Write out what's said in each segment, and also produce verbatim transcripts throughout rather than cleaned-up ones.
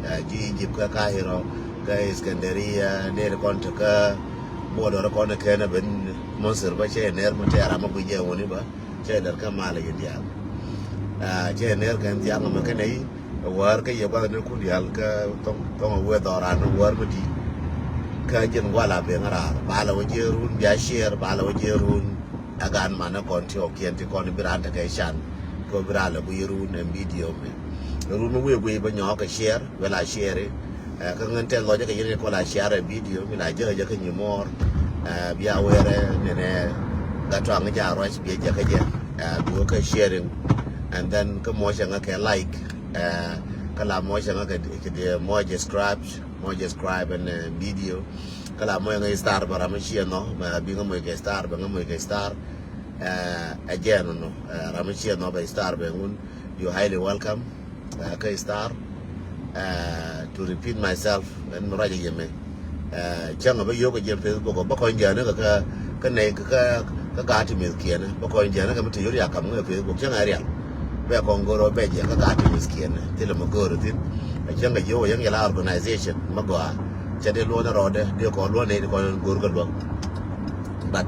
Ji̱ Egypt kä Kahira, kä Iskandaria, ner kɔn te kä border kɔn ɛ kɛn ɛ ben Misir bä cɛ ner mi tɛɛr amä guic jɛ wuni bä cɛ ner kä mal ɛ yɛ diaal. Cɛ ner kɛn thiaŋ amä kɛn ɛ i̱ wäär kä yɛ guath ni kun diaal kä thɔŋ thɔŋ ɛ wee dhɔran wäär mi di̱i̱t. Kä jin guala ben raar ba lɛ wä jɛ run bia share ba lɛ wä jɛ run. Ɛ gan manɛ kɔn ti ɔ kiɛn ti kɔn bi raan te kɛ can kɛ bi raan lɛ guic run ɛ video mɛ. Run mi wee guic bä nyɔɔk kɛ share wala share. Kä ŋän tɛth lɔcä kɛ yɛn kɛ kɔla share ɛ video mi la jɛ kɛ jɛ kɛ nyi mɔɔr. Bia wɛrɛ nɛnɛ gat tuaŋ ja ruac bia jɛ kɛ jɛ. Bi wä kɛ sharing. And then kä mɔcɛ ŋä kɛ like. Kä la mɔcɛ ŋä kɛ mɔcɛ subscribe mɔcɛ subscribe and video. Kä la mɔcɛ ŋä star bä ram mi ciɛ nɔ bi ŋä mɔcɛ kɛ star bɛ ŋä mɔcɛ kɛ star. Ɛ jɛn nɔ ram mi ciɛ nɔ bɛ star bɛ ŋun. You highly welcome. Kä star to repeat myself ɛn mi ruacä yemɛ. Cäŋ a bä yio̱k a jɛ Facebook bä kɔny jɛn kä kä nɛy kä kä kä gat ti mith kiɛn bä kɔny jɛn kä mi te yio̱k ya kam ŋä Facebook cäŋ a rial. Bɛ kɔn go̱r bɛ jɛ kä gat ti mith kiɛn thilɛ mi go̱r thin. Cäŋ a yio̱k a yäŋ yɛ la organization mi gɔaa cɛ dee luɔn rɔɔdɛ dee kɔn luɔn nɛy dee kɔn go̱r kä luɔk. But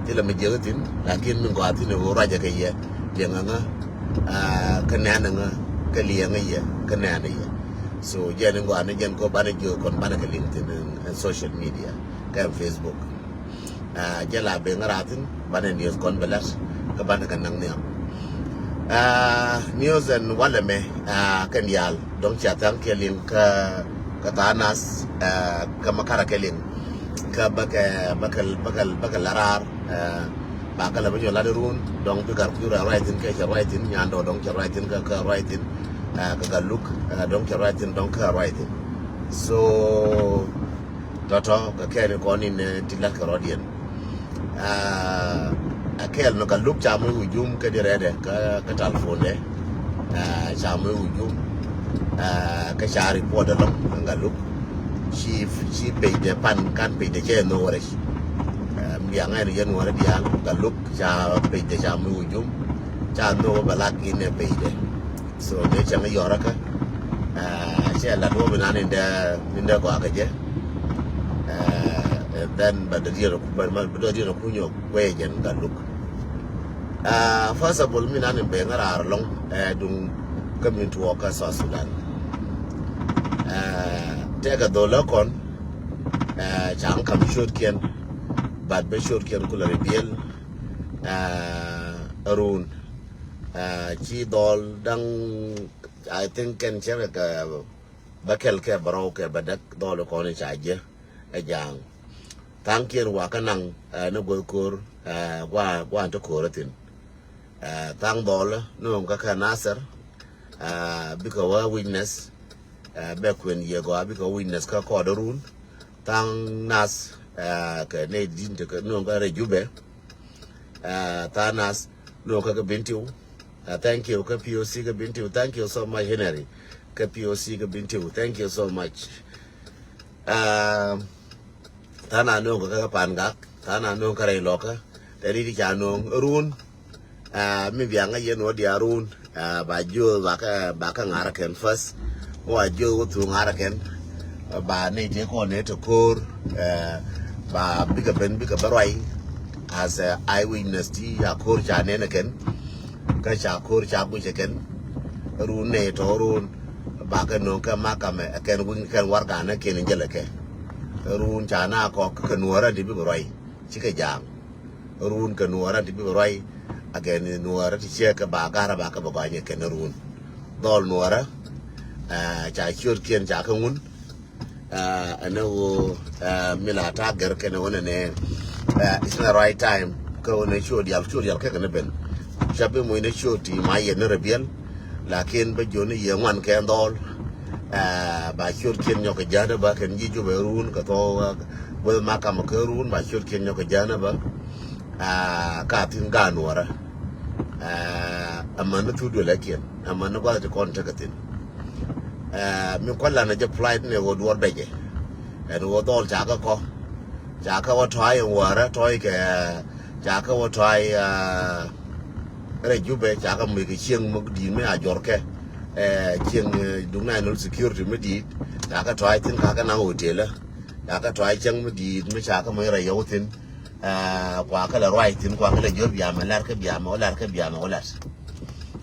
thilɛ mi jiäk thin lakin mi gɔaa thin ɛ ɣöö ruacä kɛ yɛ liɛŋ a ŋä. Kä nɛn a ŋä kä liɛŋ a yɛ kä nɛn a yɛ. So jɛn in gɔaa ni jɛn ko banɛ jiök kɔn banɛ kɛ liŋ thin in social media kɛ in Facebook. Jɛ la ben ŋä raathin banɛ news kɔn bɛ lat kä banɛ kɛ naŋ nhiam. News ɛn walɛ mɛ kɛn diaal dɔ̱ŋ cia thaŋ kɛ liŋ kä kä tha̱a̱ŋ nath. Kä ma karɛ kɛ liŋ kä bäkɛ bäkɛ bäkɛ bäkɛ la raar. Ba kä la bä nyɔ lat run dɔŋ bi gar kui̱ ruac thin kɛ cɛ ruac thin nyandɔ dɔŋ cɛ ruac thin kä kä ruac thin. Kä kä luk dɔŋ cɛ ruac thin dɔŋ kä ruac thin. So tɔtɔ kɛ kɛɛl kɔn in ti lat kɛ rɔdiɛn. A kɛɛl nɔ ka luk ca moc wujum kä di rɛɛdɛ kä kä talfondɛ. Ca moc wujum kä ca report ɛlɔŋ kä ka luk. Ci ci pecdɛ pan kan pecdɛ cɛ nhok rɛc. Biaŋ ɛn yɛn wärä diaal ka luk ca pecdɛ ca moc wujum. Ca nhok bɛ lak in ɛ pecdɛ. So dee cäŋ yɔrä kä cɛ lat wä bi nan in dee in dee gɔaa kɛ jɛ. Then bɛ dee diɛn bɛ dee diɛn kunyɔ kuɛ jɛn ka luk. First of all mi nan in bɛ ŋä raar lɔŋ duŋ kä min tuɔɔk kä South Sudan. Tɛkɛ dho̱lä kɔn ca ŋä kam ciötkiɛn but bɛ ciötkiɛn kulɛ ri biɛl. Run ci dhɔl daŋ I think kɛn cɛ kɛ bä kɛl kɛ bärɔw kɛ bä däk dhɔl kɔn ca jiɛ. Ɛ ja̱a̱ŋ tha̱a̱ŋ kiɛn wakä naŋ ni guäth ko̱r. Gua̱a̱n ti ko̱r thin tha̱a̱ŋ dhɔl ni ŋuɔ̱ŋ kä kɛ Nasir. Bikɛ wä witness bɛ kuën yiëë gɔaa bikɛ wä witness kä kɔɔdä run. Tha̱a̱ŋ nath kɛ nɛy di̱n ti kä ni ŋuɔ̱ŋ kä rɛy Jubɛ. Tha̱a̱ŋ nath ni ŋuɔ̱ŋ kä kɛ Bentiu. Thank you kä P O C kä Bentiu, thank you so much Henry. Kä P O C kä Bentiu, thank you so much. Tha̱a̱ŋ na no̱o̱ŋ kä kä Pangak tha̱a̱ŋ na no̱o̱ŋ kä rɛy lɔkä. Tɛ ri ti ca no̱o̱ŋ run. Mi biaŋä yɛn wä diaal run. Ba jiöth ba kä ba kä ŋa̱rä kɛn first. Wä jiöth wä thuŋ ŋa̱rä kɛn. Ba nɛy tëë kɔn nɛy te ko̱r. Ba bikɛ ben bikɛ bä ruac. As a eye witness ti a ko̱r ca nɛn ɛ kɛn. Kä ca ko̱r ca guic ɛ kɛn. Run nɛy tɔ̱ run. Ba kɛ no̱o̱ŋ kɛ makamɛ ɛ kɛn wi̱n kɛn warɛgakni kɛn jäl ɛ kɛ. Run ca na kɔk kɛ nuɔ̱ɔ̱rä ti bikɛ ruac. Cikɛ ja̱a̱ŋ. Run kɛ nuɔ̱ɔ̱rä ti bikɛ ruac. Ɛ kɛn nuɔ̱ɔ̱rä ti ciɛ kɛ ba garä ba kɛ bɛ gɔany ɛ kɛn run. Dhɔl nuɔ̱ɔ̱rä. Ca ciötkiɛn ca kɛ ŋun. Ɛn ɣöö mi la ta̱a̱ gɛr kɛn ɣöö nɛnɛ. It's not right time kä ɣöö nɛ ciöt diaal ciöt diaal kɛ kɛn ben. Ca bi muc nɛ ciöt ti ma yɛn ni rɛ biɛl. Lakin bä jiöni yɛ ŋuan kɛ dhɔl. Ba ciötkiɛn nyɔk kɛ jäänä bä kɛn ji̱ Jubɛ run kɛ thɔw. Guäth makam kɛ run ba ciötkiɛn nyɔk kɛ jäänä bä. Ka thi̱n gaat nuɔ̱ɔ̱rä. Amäni thuk duël ɛ kiɛn amäni gua̱th ti kɔn tekɛ thi̱n. Mi kua̱l lan ɛ jɛ flight ni ɣöö duɔ̱ɔ̱r bɛcɛ. Ɛn ɣöö dhɔl ca kä kɔ ca kä wä tɔ̱a̱c ɛn wäärä tɔ̱a̱c kɛ ca kä wä tɔ̱a̱c. Rɛy Jubɛ ca kä muc kɛ cieŋ mi di̱i̱t mi a jɔrkɛ. Ɛ, cieŋ, ɛ, duŋ national security mi di̱i̱t, ca kɛ tɔ̱a̱c thi̱n, ka kɛ naŋ hotel, ca kɛ tɔ̱a̱c cäŋ mi di̱i̱t mi ca kɛ moc rɛy yɔw thi̱n. Ɛ, kua kɛ lɛ ruac thi̱n, kua kɛ lɛ jor biamɛ, lar kɛ biamɛ, wä lar kɛ biamɛ, wä lar.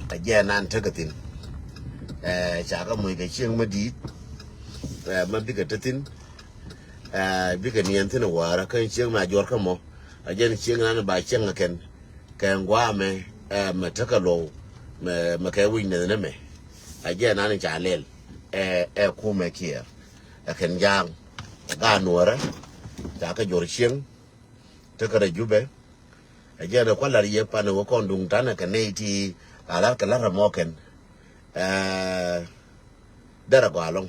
Ɛ jɛ nan tekɛ thi̱n. Ɛ, ca kɛ moc kɛ cieŋ mi di̱i̱t, ɛ, mi bikɛ te thi̱n. Ɛ, bikɛ niɛn thi̱n wäärä kä cieŋ mi a juɔr kä mɔ. Ɛ jɛn cieŋ nan ba cieŋ kɛn kɛ ŋuamɛ, ɛ, mɛ tekɛ luɔw, mɛ, mɛ kɛ wi̱c nɛn nɛ mɛ. Ɛ jɛn nan ca lɛl, ɛ, ɛ kumɛ kiɛɛr. Ɛ kɛn ja̱a̱ŋ, ɛ gaat nuɔrä, ca kɛ juɔr cieŋ, tekɛ rɛ Jubɛ. Ɛ jɛn ɛ kua̱ la̱r yɛ pan ɛ wä kɔn duŋ tanɛ kɛ nɛy ti, a la̱r kɛ la̱r rɛ mɔ kɛn. Ɛ, derɛ gɔaa lɔŋ.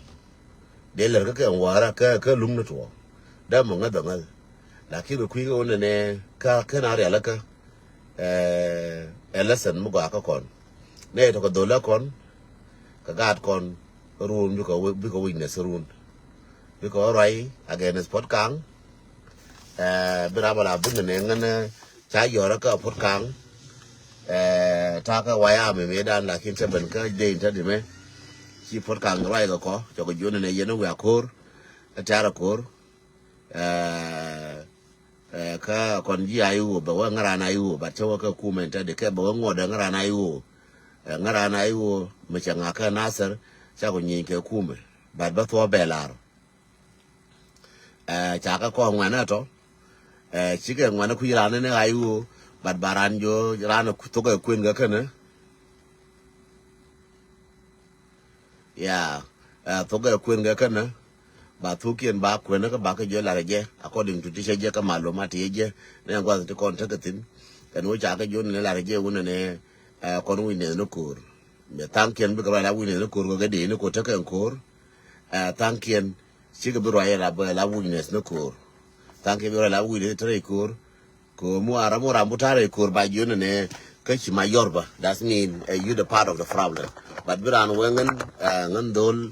Dee lɛr kä kɛ wäärä kä, kä luŋ ni tuɔɔk. Dee mɔ ŋäth ɔ ŋäth. Lakin kɛ kui̱ kä wä nɛnɛ kä, kä na rialikä. Ɛ, ɛ lesson mi gɔaa kä kɔn. Nɛ tɔkɛ dho̱l ɛ kɔn. Kɛ gaat kɔn run bikɛ wi-, bikɛ witness run. Bikɛ wä ruac against Puɔt Kaŋ. Ɛ, bi ram a la bi nɛnɛ ŋän, ɛ, ca yɔrä kä Puɔt Kaŋ. Ɛ, takä waya mi mi dan lakin cɛ ben kä den ta di mɛ. Ci Puɔt Kaŋ ruac kɛ kɔ, cɛ kɛ juɔn nɛ yɛn wi̱i̱ a ko̱r. Ɛ tiarɛ ko̱r. Ɛ, ɛ, kä kɔn ji̱ a i̱ ɣöö bɛ wä ŋäran a i̱ ɣöö, bat cɛ wä kä kumɛ ta di kɛ bɛ wä ŋuɔdɛ ŋäran a i̱ ɣöö. Ɛ, ŋäran a i̱ ɣöö mi cɛ ŋa̱ kä Nasir, ca kɛ nyieeny kɛ kumɛ. Bat bä thuɔ̱ɔ̱p bɛ lar. Ɛ, ca kɛ kɔn ŋuɛnɛ tɔ. Ɛ, cikɛ ŋuɛnɛ kui̱ raan ni ɣa̱c ɣöö, but ba raan jiɔ, raan thokɛ kuën kɛ känä. Ya, ɛ, thokɛ kuën kɛ känä. Ba thukiɛn ba kuën kä ba kɛ jiɔ lar jɛ, according to ti cɛ jɛ kä malumat ti jɛ. Ni guath ti kɔn tekɛ thi̱n. Kɛn wä ca kɛ jiɔ ni lar jɛ wunɛ ni, ɛ, kɔn wi̱nɛ ni ko̱r. Bɛ thaŋkiɛn bikɛ ruac la wi̱nɛ ni ko̱r kɛ kɛ dee ni ko̱r tekɛ ko̱r. Ɛ, thaŋkiɛn. Cikɛ bi ruac la, la witness ni ko̱r. Thaŋkiɛn bi ruac la witness te rɛy ko̱r. Ko̱r mu ara mu ram bu ta̱a̱ rɛy ko̱r ba jiön ni kä ci ma yɔr ba. That's mean, ɛ, you the part of the problem. But bi raan wee ŋän, ɛ, ŋän dhol,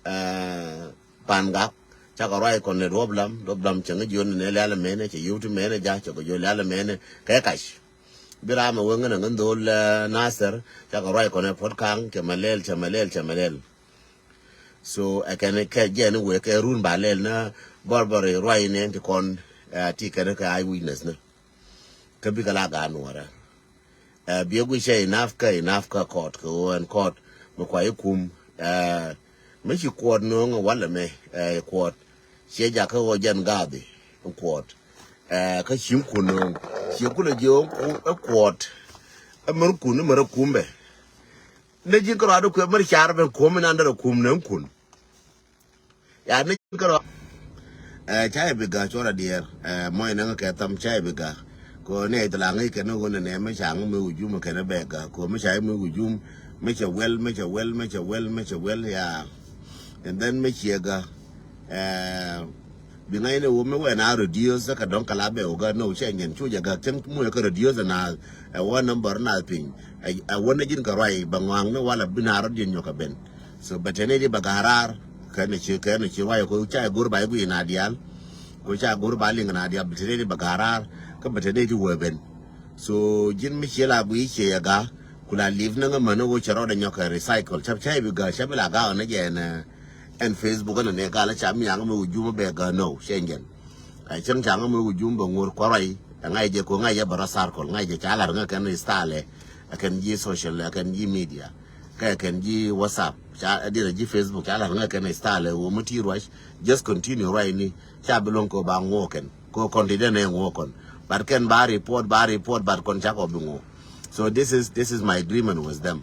ɛ, pan gak. Cakɔ ruac kɔn ni duɔp lam, duɔp lam cɛ ŋä jiön ni lial mɛnɛ, cɛ yio̱w ti mɛnɛ ja, cɛ kɔ jiön lial mɛnɛ. Kɛ kac. Bi ram ɛ wee ŋän ɛ ŋän dhol, ɛ, Nasir, cakɔ ruac kɔn ɛ Puɔt Kaŋ, cɛ mɛ lɛl, cɛ mɛ lɛl, cɛ mɛ lɛl. So ɛ kɛn kɛ jɛn wee kɛ run ba lɛl na bɔr bɔr ruac nɛn ti kɔn, ɛ, ti kɛn kɛ eye witness ni. Kä bikɛ la gaat nuɔrɛ. Ɛ, biɛ guic cɛ enough kä enough kä court kɛ ɣöö ɛn court mi kua i̱ kum, ɛ, mi ci kuɔt no̱o̱ŋ walɛ mɛ, ɛ, kuɔt. Ciɛ jakä ɣöö jɛn gaathdhi in kuɔt. Ɛ, kä ci̱ŋ kun no̱o̱ŋ. Ciɛ kulɛ jiɛ ɣöö ku, ɛ kuɔt. Ɛ mär kun, ɛ mär ɛ kum bɛ. Nɛ ji̱n kärɔa di kuɛ mär car ben kuɔm in an derɛ kum nɛ kun. Ya nɛ ji̱n kärɔa. Ɛ, ca i̱ bi ga̱ cuɔr a diɛɛr. Ɛ, mɔc nɛ ŋä kɛ tham ca i̱ bi ga̱. Kɛ ɣöö nɛ i̱ thil aŋic kɛn ɣöö nɛ nɛ mi ca ŋä mi wujum kɛn bɛ ga̱. Kɛ ɣöö mi ca i̱ mi wujum mi cɛ wɛl, mi cɛ wɛl, mi cɛ wɛl, mi cɛ wɛl, ya. And then mi ciɛ ga̱. Ɛ, bi ŋa̱cni wä mi wɛn a reduce kä dɔ̱ŋ kɛ la bɛ wä gä nɔ cɛ nyɛn cu jɛ gäk cäŋ muɛ kä reduce na ɛ wä number na piny. Ɛ, ɛ wä ni ji̱n kɛ ruac bɛ ŋɔaŋ ni wala bi na rɔ diɛn nyɔk kɛ ben. So bɛ tɛni di bɛ ga̱raar kɛ ni ci, kɛ ni ci ruac ko ca go̱r ba i̱ guiy na diaal. Ko ca go̱r ba liŋ na diaal bɛ tɛni di bɛ ga̱raar kä bɛ tɛni di wee ben. So ji̱n mi ciɛ la guiy ciɛ yɛ ga̱ ku la live ni ŋä män ni wä cɛ rɔɔdɛ nyɔk kɛ recycle. Cä, cä i̱ bi ga̱, cä bi la ga̱ ɣän ni jɛ ɛn, ɛ, ɛn Facebook ɛn ni gal ca mi yaŋ mi wä jumä bɛ ga̱ nɔ cɛ nyɛn. Ɛ cäŋ ca ŋä mi wä jumä bɛ ŋuɔr kuaruay. Ɛ ŋa̱c jɛ ko ŋa̱c jɛ bɛ rɔ circle, ŋa̱c jɛ ca lar ŋä kɛn style. Ɛ kɛn ji̱ social, ɛ kɛn ji̱ media. Kɛ kɛn ji̱ WhatsApp. Ca ɛ dirɛ ji̱ Facebook ca lar ŋä kɛn style. Wä mi ti ruac. Just continue ruac ni. Ca bi luɔ̱ŋ ko ba ŋuɔ kɛn. Ko kɔn ti den ɛ ŋuɔ kɔn. But kɛn ba report, ba report, but kɔn ca kɔ bi ŋuɔ. So this is, this is my agreement with them.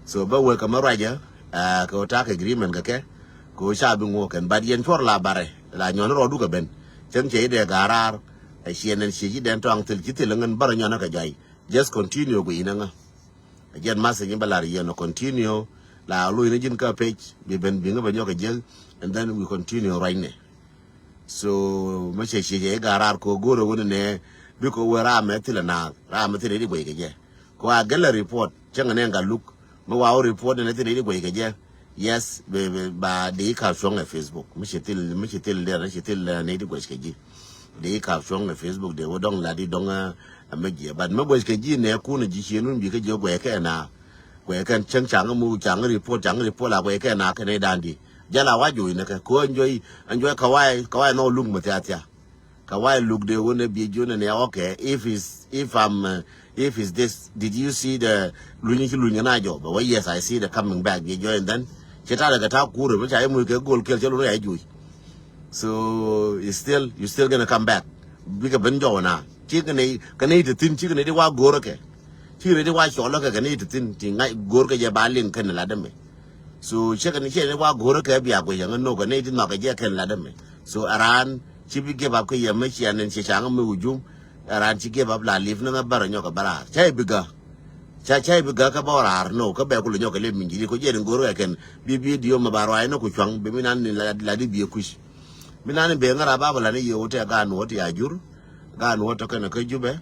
So bä wek kɛ mä ruacä, ɛ, kɛ wä tak agreement kɛ kɛ, kɛ wä ca bi ŋuɔ kɛn. But yɛn cuɔr la barɛ, la nyɔn rɔɔdu kɛ ben. Cäŋ cɛ i̱ dee ga̱raar, ɛ ciɛ nɛn ciɛ ci dɛn tɔaŋ thil, ci thil ŋän bärä nyɔn kɛ jɔy. Just continue guiy inä ŋä. Ɛ jɛn message in bä lar yɛn ɔ continue, la luc ni ji̱n kä page, bi ben bi ŋä bɛ nyɔk kɛ jiäk, and then we continue ruacnɛ. So mi cɛ ciec ɛ i̱ ga̱raar kɛ ɣöö go̱o̱rɛ ɣöö ni nɛ bikɛ ɣöö ram mɛ thilɛ naath, ram mɛ thilɛ i̱ di guɛc kɛ jɛ. Kɛ ɣöö a gɛlɛ report cäŋɛ nɛ gat luk mi wa wä report ni nɛ thilɛ i̱ di guɛc kɛ jɛ. Yes, bɛ, bɛ, ba dee i̱ ka̱p cuɔ̱ŋ ɛ Facebook mi ci thil, mi ci thil der, ci thil, ɛ, nɛ i̱ di guɛc kɛ ji̱. Dee i̱ ka̱p cuɔ̱ŋ ɛ Facebook dee wä dɔ̱ŋ lat i̱ dɔ̱ŋ, ɛ, ɛ mi jiɛ. But mi guɛc kɛ ji̱ nɛ kun ji̱ ciënun bikɛ jiɛ guɛc kɛ naath. Kuɛ kɛn cäŋ caŋ mi caŋ report, caŋ report la kuɛ kɛn a kɛn ɛ dan di. Jala wa juɔy ni kɛ ko enjoy, enjoy kawai, kawai nɔ luk mi thia thia. Kawai luk de wun ɛ bi jun ni, okay, if is, if I'm, uh, if is this, did you see the luny ki luny na jɔ? But well, yes, I see the coming back bi jɔ, and then cɛ ta de kɛ ta kur mi ca imu kɛ gol kɛl cɛ lu ya juɔy. So you still, you still gonna come back. Bikɛ ben jɔw na. Ci kɛ ni, kɛ ni ti thin, ci kɛ ni ti wa gor kɛ. Ci kɛ ni ti wa cɔl kɛ, kɛ ni ti thin, ti ŋa̱c gor kɛ jɛ ba liŋ kɛn la dämɛ. So ci kɛ ni, ci ni wa gor kɛ bia guɛ yɛŋ no kɛ ni ti nɔ kɛ jɛ kɛn la dämɛ. So aran ci bi give up kɛ yɛ mɛ ci anen ci caŋ mi wujum. Aran ci give up la live ni ŋa bɛrɛ nyɔk kɛ bɛrar. Cɛ bi gä. Ca, ca ibi gak kä bä raar no kä bɛ kulɛ nyɔk kɛ lep min ji̱ di ko jɛ ni go̱r kɛ kɛn bi, bi diom ma ba ruac ni ku cuaŋ bi mi nan ni la, la di bi kuc. Mi nan ni bee ŋä ra ba bä la ni yio̱w tɛ gaan wä ti a jur. Gaan wä tɔ kɛn kä Jubɛ.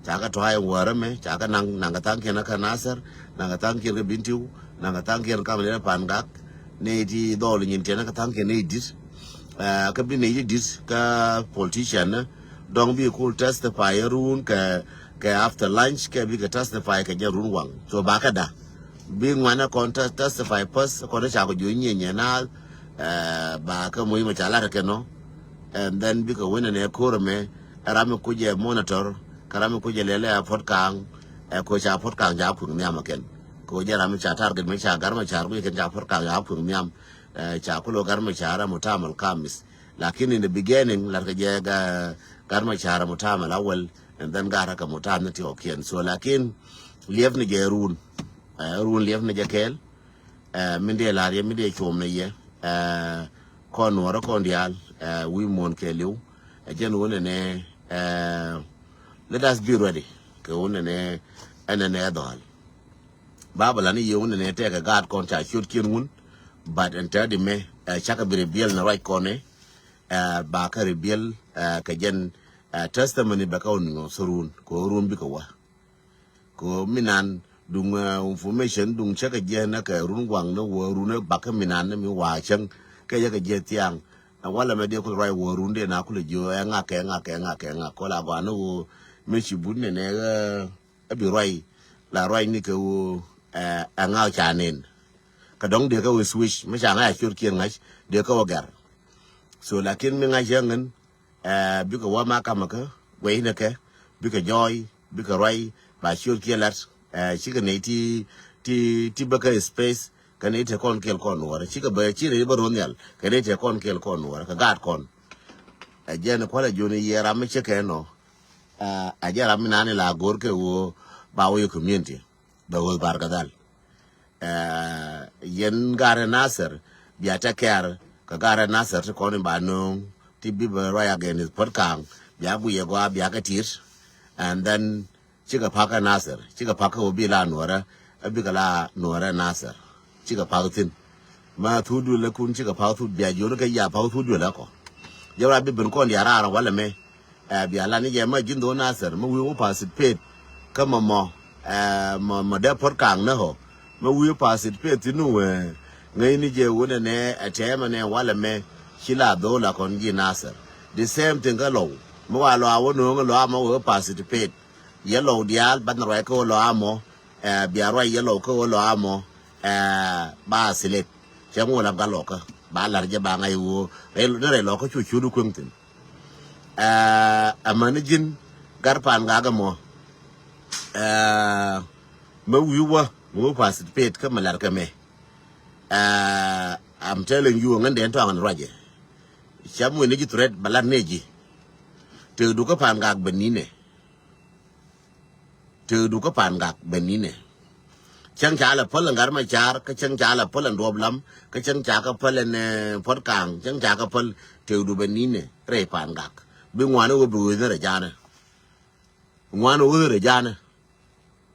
Ca kɛ tɔ̱ a yɛ wäärä mɛ ca kɛ naŋ, naŋ kɛ thaŋ kiɛn kä Nasir. Naŋ kɛ thaŋ kiɛn kä Bintiu. Naŋ kɛ thaŋ kiɛn kam ni pan gak. Ni ti dhɔl nyin tiɛn kä thaŋ kiɛn ni dit. Ɛ, kä bi ni dit kä politician ni dɔŋ bi kul testify run kɛ, kɛ after lunch kɛ bikɛ testify kɛ jɛ run waŋ. So ba kɛ da bi ŋuanɛ kɔn tes-, testify first kɔn ca kɛ juɔc nyiɛ nyiɛ na, eh, ba kɛ muhimu ca lat kɛ nɔ. And then bikɛ wen nɛ ko̱r mɛ ram mi kucɛ monitor kɛ ram mi kucɛ lɛlɛ a Puɔt Kaŋ. Eh, ko ca Puɔt Kaŋ ca kuiŋ nhiam kɛn ko jɛ ram mi ca target mi ca gar mi ca rui kɛn ca Puɔt Kaŋ ca kuiŋ nhiam. Eh, ca kulo gar mi ca ram mutamal kamis. Lakin in the beginning lat kɛ jɛ ga gar mi ca ram mutamal awal. And then gar kɛ mutam ni ti ɔkiɛn. So lakin liɛp ni jɛ run. Eh, run liɛp ni jɛ kɛɛl. Eh, min dee lar yɛ, min dee cuɔm ni yɛ. Eh, kɔn nuɔrä kɔn diaal. Eh, wi̱i̱ muɔ̱n kɛɛliw. Eh, jɛn wun ni, eh, let us be ready. Kɛ wun ni ɛn ni ɛ dhɔl. Ba bä la ni yɛ wun ni tɛkɛ gaat kɔn ca ciöt kiɛn wun. But ɛn tɛt imɛ, eh, cakɛ bi reveal ni ruac kɔn ni. Eh, ba kä reveal, eh, kɛ jɛn, eh, testimony bɛ kä wun ni ŋɔ so run. Kɛ wä run bikɛ wä. Kɛ mi nan duŋ, eh, information duŋ cä kɛ jiɛ nä kɛ run waŋ nä wä run nä bakä mi nan nä mi wa cäŋ kɛ yɛ kɛ jiɛ thiaŋ. Ɛ walɛ mɛ diɛ kul ruac wä run diɛ na kul jiö ɛ ŋak kɛ ŋak kɛ ŋak kɛ ŋak kɔ la gɔaa nä wä mi ci but nɛ nɛ ɛ bi ruac la ruac ni kɛ wä ɛ ŋak ca nen. Kɛ dɔŋ diɛ kɛ wä switch mi ca ŋa̱c a ciöt kiɛn ŋa̱c diɛ kɛ wä gɛr. So lakin mi ŋa̱c yɛ ŋän, eh, bikɛ wä ma kamä kä guɛy ni kɛ bikɛ jɔɔy bikɛ ruay ba ciöt kiɛ lat, eh, cikɛ nɛy ti ti ti bä kä space kɛ nɛy te kɔn kɛl kɔn nuɔrɛ cikɛ bä ci nɛy bä ruɔn nhial kɛ nɛy te kɔn kɛl kɔn nuɔrɛ kɛ gaat kɔn. Ɛ jɛn kualɛ joni yɛ ram mi cɛ kɛ nɔ. Eh, a jɛ ram mi nani la go̱r kɛ wä ba wä yɛ community bɛ wä bar kɛ dhal. Eh, yɛn garɛ Nasir bia tɛ kɛr kɛ garɛ Nasir ti kɔn in ba no̱o̱ŋ ti bi bɛ ruac against Puɔt Kaŋ bia guiyɛ gɔaa bia kɛ tit. And then cikɛ pakä Nasir cikɛ pakä wä bi la nuɔrɛ ɛ bikɛ la nuɔrɛ Nasir cikɛ pakä thin. Ma thut du lɛ kun cikɛ pakä thut bia jioni kɛ ya pakä thut du lɛ kɔ. Jɛ wä bi ben kɔn dia raar walɛ mɛ. Ɛ bia lan ni jɛ ma ji̱n dho̱n Nasir ma wi̱i̱ wä participate kä mɔ mɔ, ɛ mɔ mɔ dee Puɔt Kaŋ ni hɔ ma wi̱i̱ wä participate thin wä ŋäcni jɛ wä nɛ nɛ ɛ tɛmɛ nɛ walɛ mɛ. Ci la dho̱n la kɔn ji̱ Nasir the same thing kä Lɔw mi wa Lɔw a wä no̱o̱ŋ Lɔw a mɔ wä participate. Yɛ Lɔw diaal ban ruac kä wä Lɔw a mɔ, ɛ bia ruac yɛ Lɔw kä wä Lɔw a mɔ, ɛ ba silet cɛ ŋu la gal Lɔw kä ba lar jɛ ba ŋa̱c wä rɛy ni rɛy Lɔw kä cu cu du kueŋ thin. Ɛ amäni ji̱n gar pan gak ɛmɔ. Ɛ mɛ wi̱i̱ wä mɛ wä participate kä mɛ lar kɛ mɛ. Ɛ I'm telling you ŋän den tɔaŋ ni ruacɛ. Cam wen ni ji̱ threat ba lar ni ji̱. Tëëkdu kä pan gak bɛ ninɛ. Tëëkdu kä pan gak bɛ ninɛ. Cäŋ ca lɛ päl ɛn gat ma car kä cäŋ ca lɛ päl ɛn duɔp lam kä cäŋ ca kä päl ɛn Puɔt Kaŋ cäŋ ca kä päl. Tëëkdu bɛ ninɛ rɛy pan gak bi ŋuan iwä bi wee ni rɛ janɛ. Ŋuan iwä ni rɛ janɛ.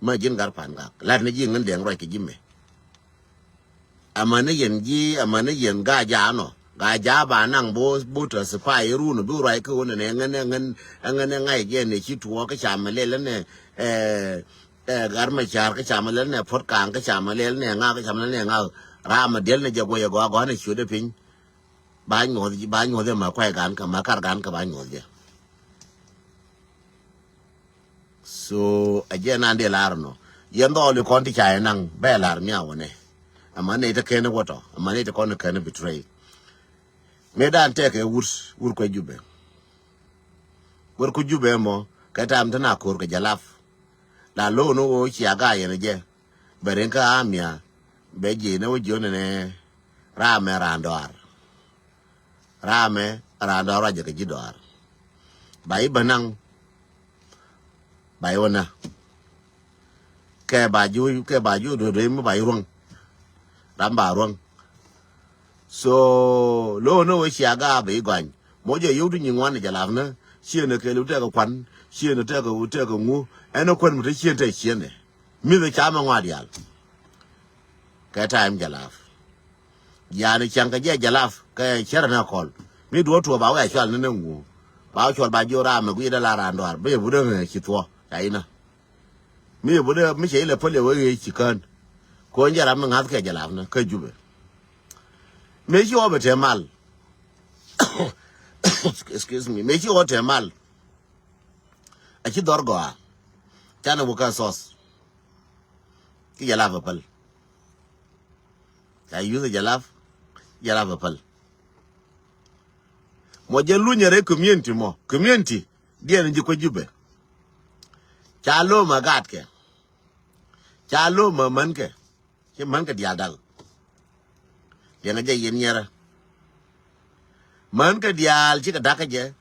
Ma ji̱n gat pan gak lat ni ji̱ ŋän dɛŋ ruac kɛ ji̱ mɛ. Amäni yɛn ji̱ amäni yɛn ga jaanɔ ga jaa ba naŋ bo bo tɔ sipai run bi ruac kä wun ɛn ɛŋɛn ɛŋɛn ɛŋɛn ɛŋac jɛ nɛ ci tuɔɔk kä ca mɛ lɛl ɛnɛ. Ɛ ɛ gat ma car kä ca mɛ lɛl ɛnɛ Puɔt Kaŋ kä ca mɛ lɛl ɛnɛ ŋak kä ca mɛ lɛl ɛnɛ ŋak. Ram mɛ diɛl ni jɛ guɔyɛ gɔaa gɔaa ni ciötdɛ piny. Ba nyuɔth ba nyuɔth jɛ ma kuay gan kä ma kar gan kä ba nyuɔth jɛ. So a jɛ nan dee lar nɔ. Yɛn dhɔɔli kɔn ti ca yɛ naŋ bɛ lar mia wä nɛ. Ama nɛ ite kɛn wä tɔ, ama nɛ ite kɔn kɛn betray. Mëë dan tɛkɛ wur, wur kuɛ Jubɛ. Wur ku Jubɛ mɔ kɛ tam te na ko̱r kɛ Jalap. La lo̱o̱n wä cia ga yɛn jɛ. Bɛ rin kä amia bɛ ji̱ nɛ wä ji̱ nɛ ram mɛ ran dɔar. Ram mɛ ran dɔar wa jɛ kɛ ji̱ dɔar. Ba i̱ bä naŋ. Ba i̱ wä na. Kɛ ba ji̱, kɛ ba ji̱ duɔ̱duɔ̱ mi ba i̱ ruɔ̱ŋ. Ram ba ruɔ̱ŋ. So lo̱o̱n ni wä cia ga bɛ i̱ gɔany. Mɔ jɛ yio̱w ti nyi ŋuan ni Jalap ni. Ciën ni kɛl wä tɛk kɛ kuan. Ciën ni tɛk kɛ wä tɛk kɛ ŋu. Ɛn ni kuan mi te ciën tɛ ciën ni. Mi̱th ca mɛ ŋɔa diaal. Kɛ time Jalap. Yani ciaŋ kɛ jɛ Jalap kɛ cɛrɛ nɛ kɔl. Mi duɔ tuɔ ba wɛ cual ni nɛ ŋu. Ba wɛ cual ba jiɔ ram mɛ guiy dɛ la ran dɔar. Bi yɛ budɛ ŋɛ ci thuɔ. Ca inä. Mi yɛ budɛ mi cɛ ilɛ päl yɛ wee ɣee ci kään. Kuɔn jɛ ram mi ŋa̱th kɛ Jalap ni kä Jubɛ. Mëë ci ɣɔɔ bɛ tɛ mal. Excuse me. Mëë ci ɣɔɔ tɛ mal. A ci dhɔr gɔaa. Canɛ wä kä source. Ki Jalap a päl. Ca yuth Jalap. Jalap a päl. Mɔ jɛ lunyɛ rɛ community mɔ. Community. Diɛn ji̱ kuɛ Jubɛ. Ca lom a gaatkɛ. Ca lom a mänkɛ. Ci mänkɛ diaal dak. Liɛŋɛ jɛ yɛn nyɛrɛ. Mänkɛ diaal cikɛ dakä jɛ.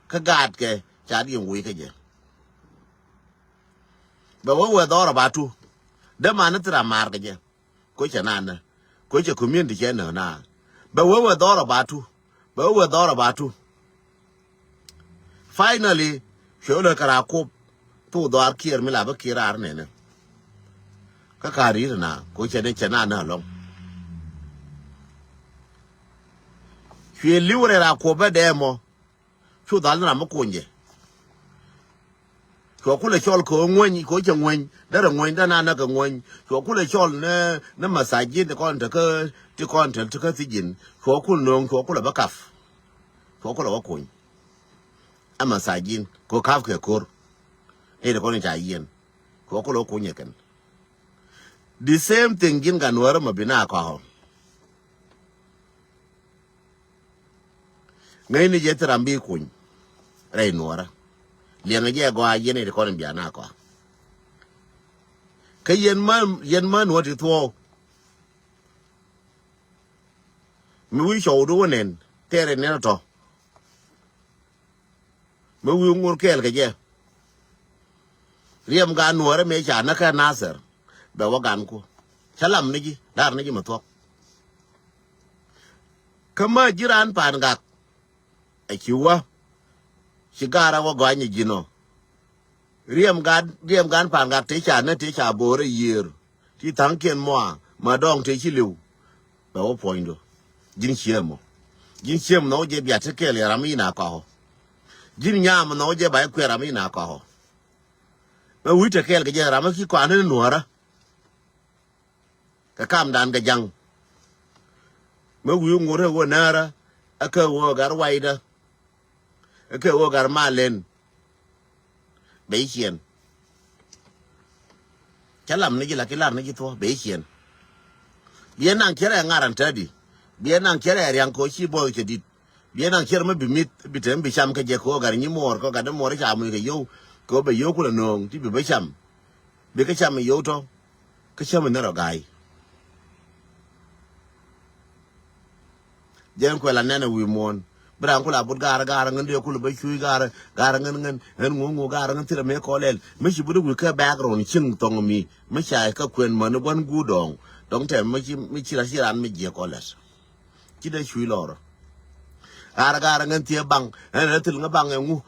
Kä gaatkɛ ca diɛn wuc kä jɛ. Bɛ wä wee dhɔr a ba tu. Dee man ni thira maar kɛ jɛ. Ko cɛ nanä. Ko cɛ community cɛ nä na. Bɛ wee wee dhɔr a ba tu. Bɛ wee wee dhɔr a ba tu. Finally, cuɛ wä lɛ kɛ raa kop. Thok dhɔaar kiɛɛr mi la bä kiɛɛr raar nɛnɛ. Kä ka̱r ri̱t na ko cɛ ni cɛ na na lɔŋ. Cuɛ li̱w rɛ raa kop bä dɛɛ mɔ. Cu dhal ni ram mi kuny jɛ. Cuɔ kulɛ cɔl kɛ ɣöö ŋueny kɛ ɣöö cɛ ŋueny derɛ ŋueny dee na näk kɛ ŋueny. Cuɔ kulɛ cɔl ni ni massage ti kɔn te kä ti kɔn te te kä thijin. Cuɔ kul no̱o̱ŋ cuɔ kulɛ bä kap. Cuɔ kulɛ wä kuny. Ɛ massage kɛ ɣöö kap kɛ ko̱r. Ni ti kɔn ca yiɛn. Cuɔ kulɛ wä kuny ɛ kɛn. The same thing ji̱n ka nuäärä ma bi na kɔakɔ. Ŋäcni jɛ thil ram bi kuny rɛy nuɔɔrä. Liɛŋɛ jɛ gɔaa yɛn iti kɔn in bian a kɔa. Kä yɛn män, yɛn män wä ti thuɔɔk. Mi wi̱i̱ cɔwdu wä nɛn tɛɛrɛ nɛn tɔ. Mi wi̱i̱ ŋur kɛɛl kɛ jɛ. Riɛm gan nuɔɔrä mëë ca näk kä Nathir. Bɛ wä gan ku. Cä lam ni ji̱, dar ni ji̱ mi thuɔ̱k. Kä mä ji̱ raan Pangak. Ɛ ci wä. Ci garä wä gɔany ji̱ nɔ. Riɛm gan, riɛm gan Pangak te ca nä te ca bo̱o̱rä yiër. Ti tha̱a̱ŋkiɛn mɔa ma dɔ̱ŋ te ci li̱w. Bɛ wä puɔ̱nydu. Ji̱n ciëëm mɔ. Ji̱n ciëëm nhɔk jɛ bia te kɛɛl yɛ ram in a kɔk ɔ. Ji̱n nyaam nhɔk jɛ ba jɛ kuɛɛr ram in a kɔk ɔ. Mɛ wi̱c te kɛɛl kɛ jɛ ram in ki kɔan in nuɔ̱ɔ̱rä. Kɛ kamdan kɛ ja̱ŋ. Mɛ wi̱i̱ ŋurɛ wä näärä. Ɛ kɛ wä gar waydä. Ɛ kɛ wä gar malen. Bɛ i̱ ciɛn. Cä lam ni ji̱ la ki lar ni ji̱ thuɔ bɛ i̱ ciɛn. Biɛ naŋ cɛ rɛ ŋaran tädi. Biɛ naŋ cɛ rɛ riaŋ ko ci buɔth cɛ dit. Biɛ naŋ cɛ rɛ mi bi mit bi tem bi cam kä jɛ ko gar nyi muɔɔr ko gat muɔɔr ca muc kɛ yow. Ko bɛ yow kulɛ no̱o̱ŋ ti bi bä cam. Bi kä cam yow tɔ. Kä cam ni rɔ ga̱a̱y. Jɛn kuɛ la nɛn ɛ wi̱i̱ muɔ̱ɔ̱n. Bi raan kula but gaarä gaarä ŋän dee kul bä cuuc gaarä gaarä ŋän ŋän ŋän ŋuŋ ŋuŋ gaarä ŋän thilɛ mëë kɔlɛl. Mi ci but wi̱i̱ kä background cieŋ thɔŋ mi mi ca kä kuɛn mäni gua̱n guur dɔɔŋ. Dɔŋ tɛm mi ci mi ci ra ci raan mi jiɛ kɔlɛt. Ci dee cuuc lɔrä. Gaarä gaarä ŋän thiee baŋ ɛn ɛ thil ŋä baŋ ɛ ŋu.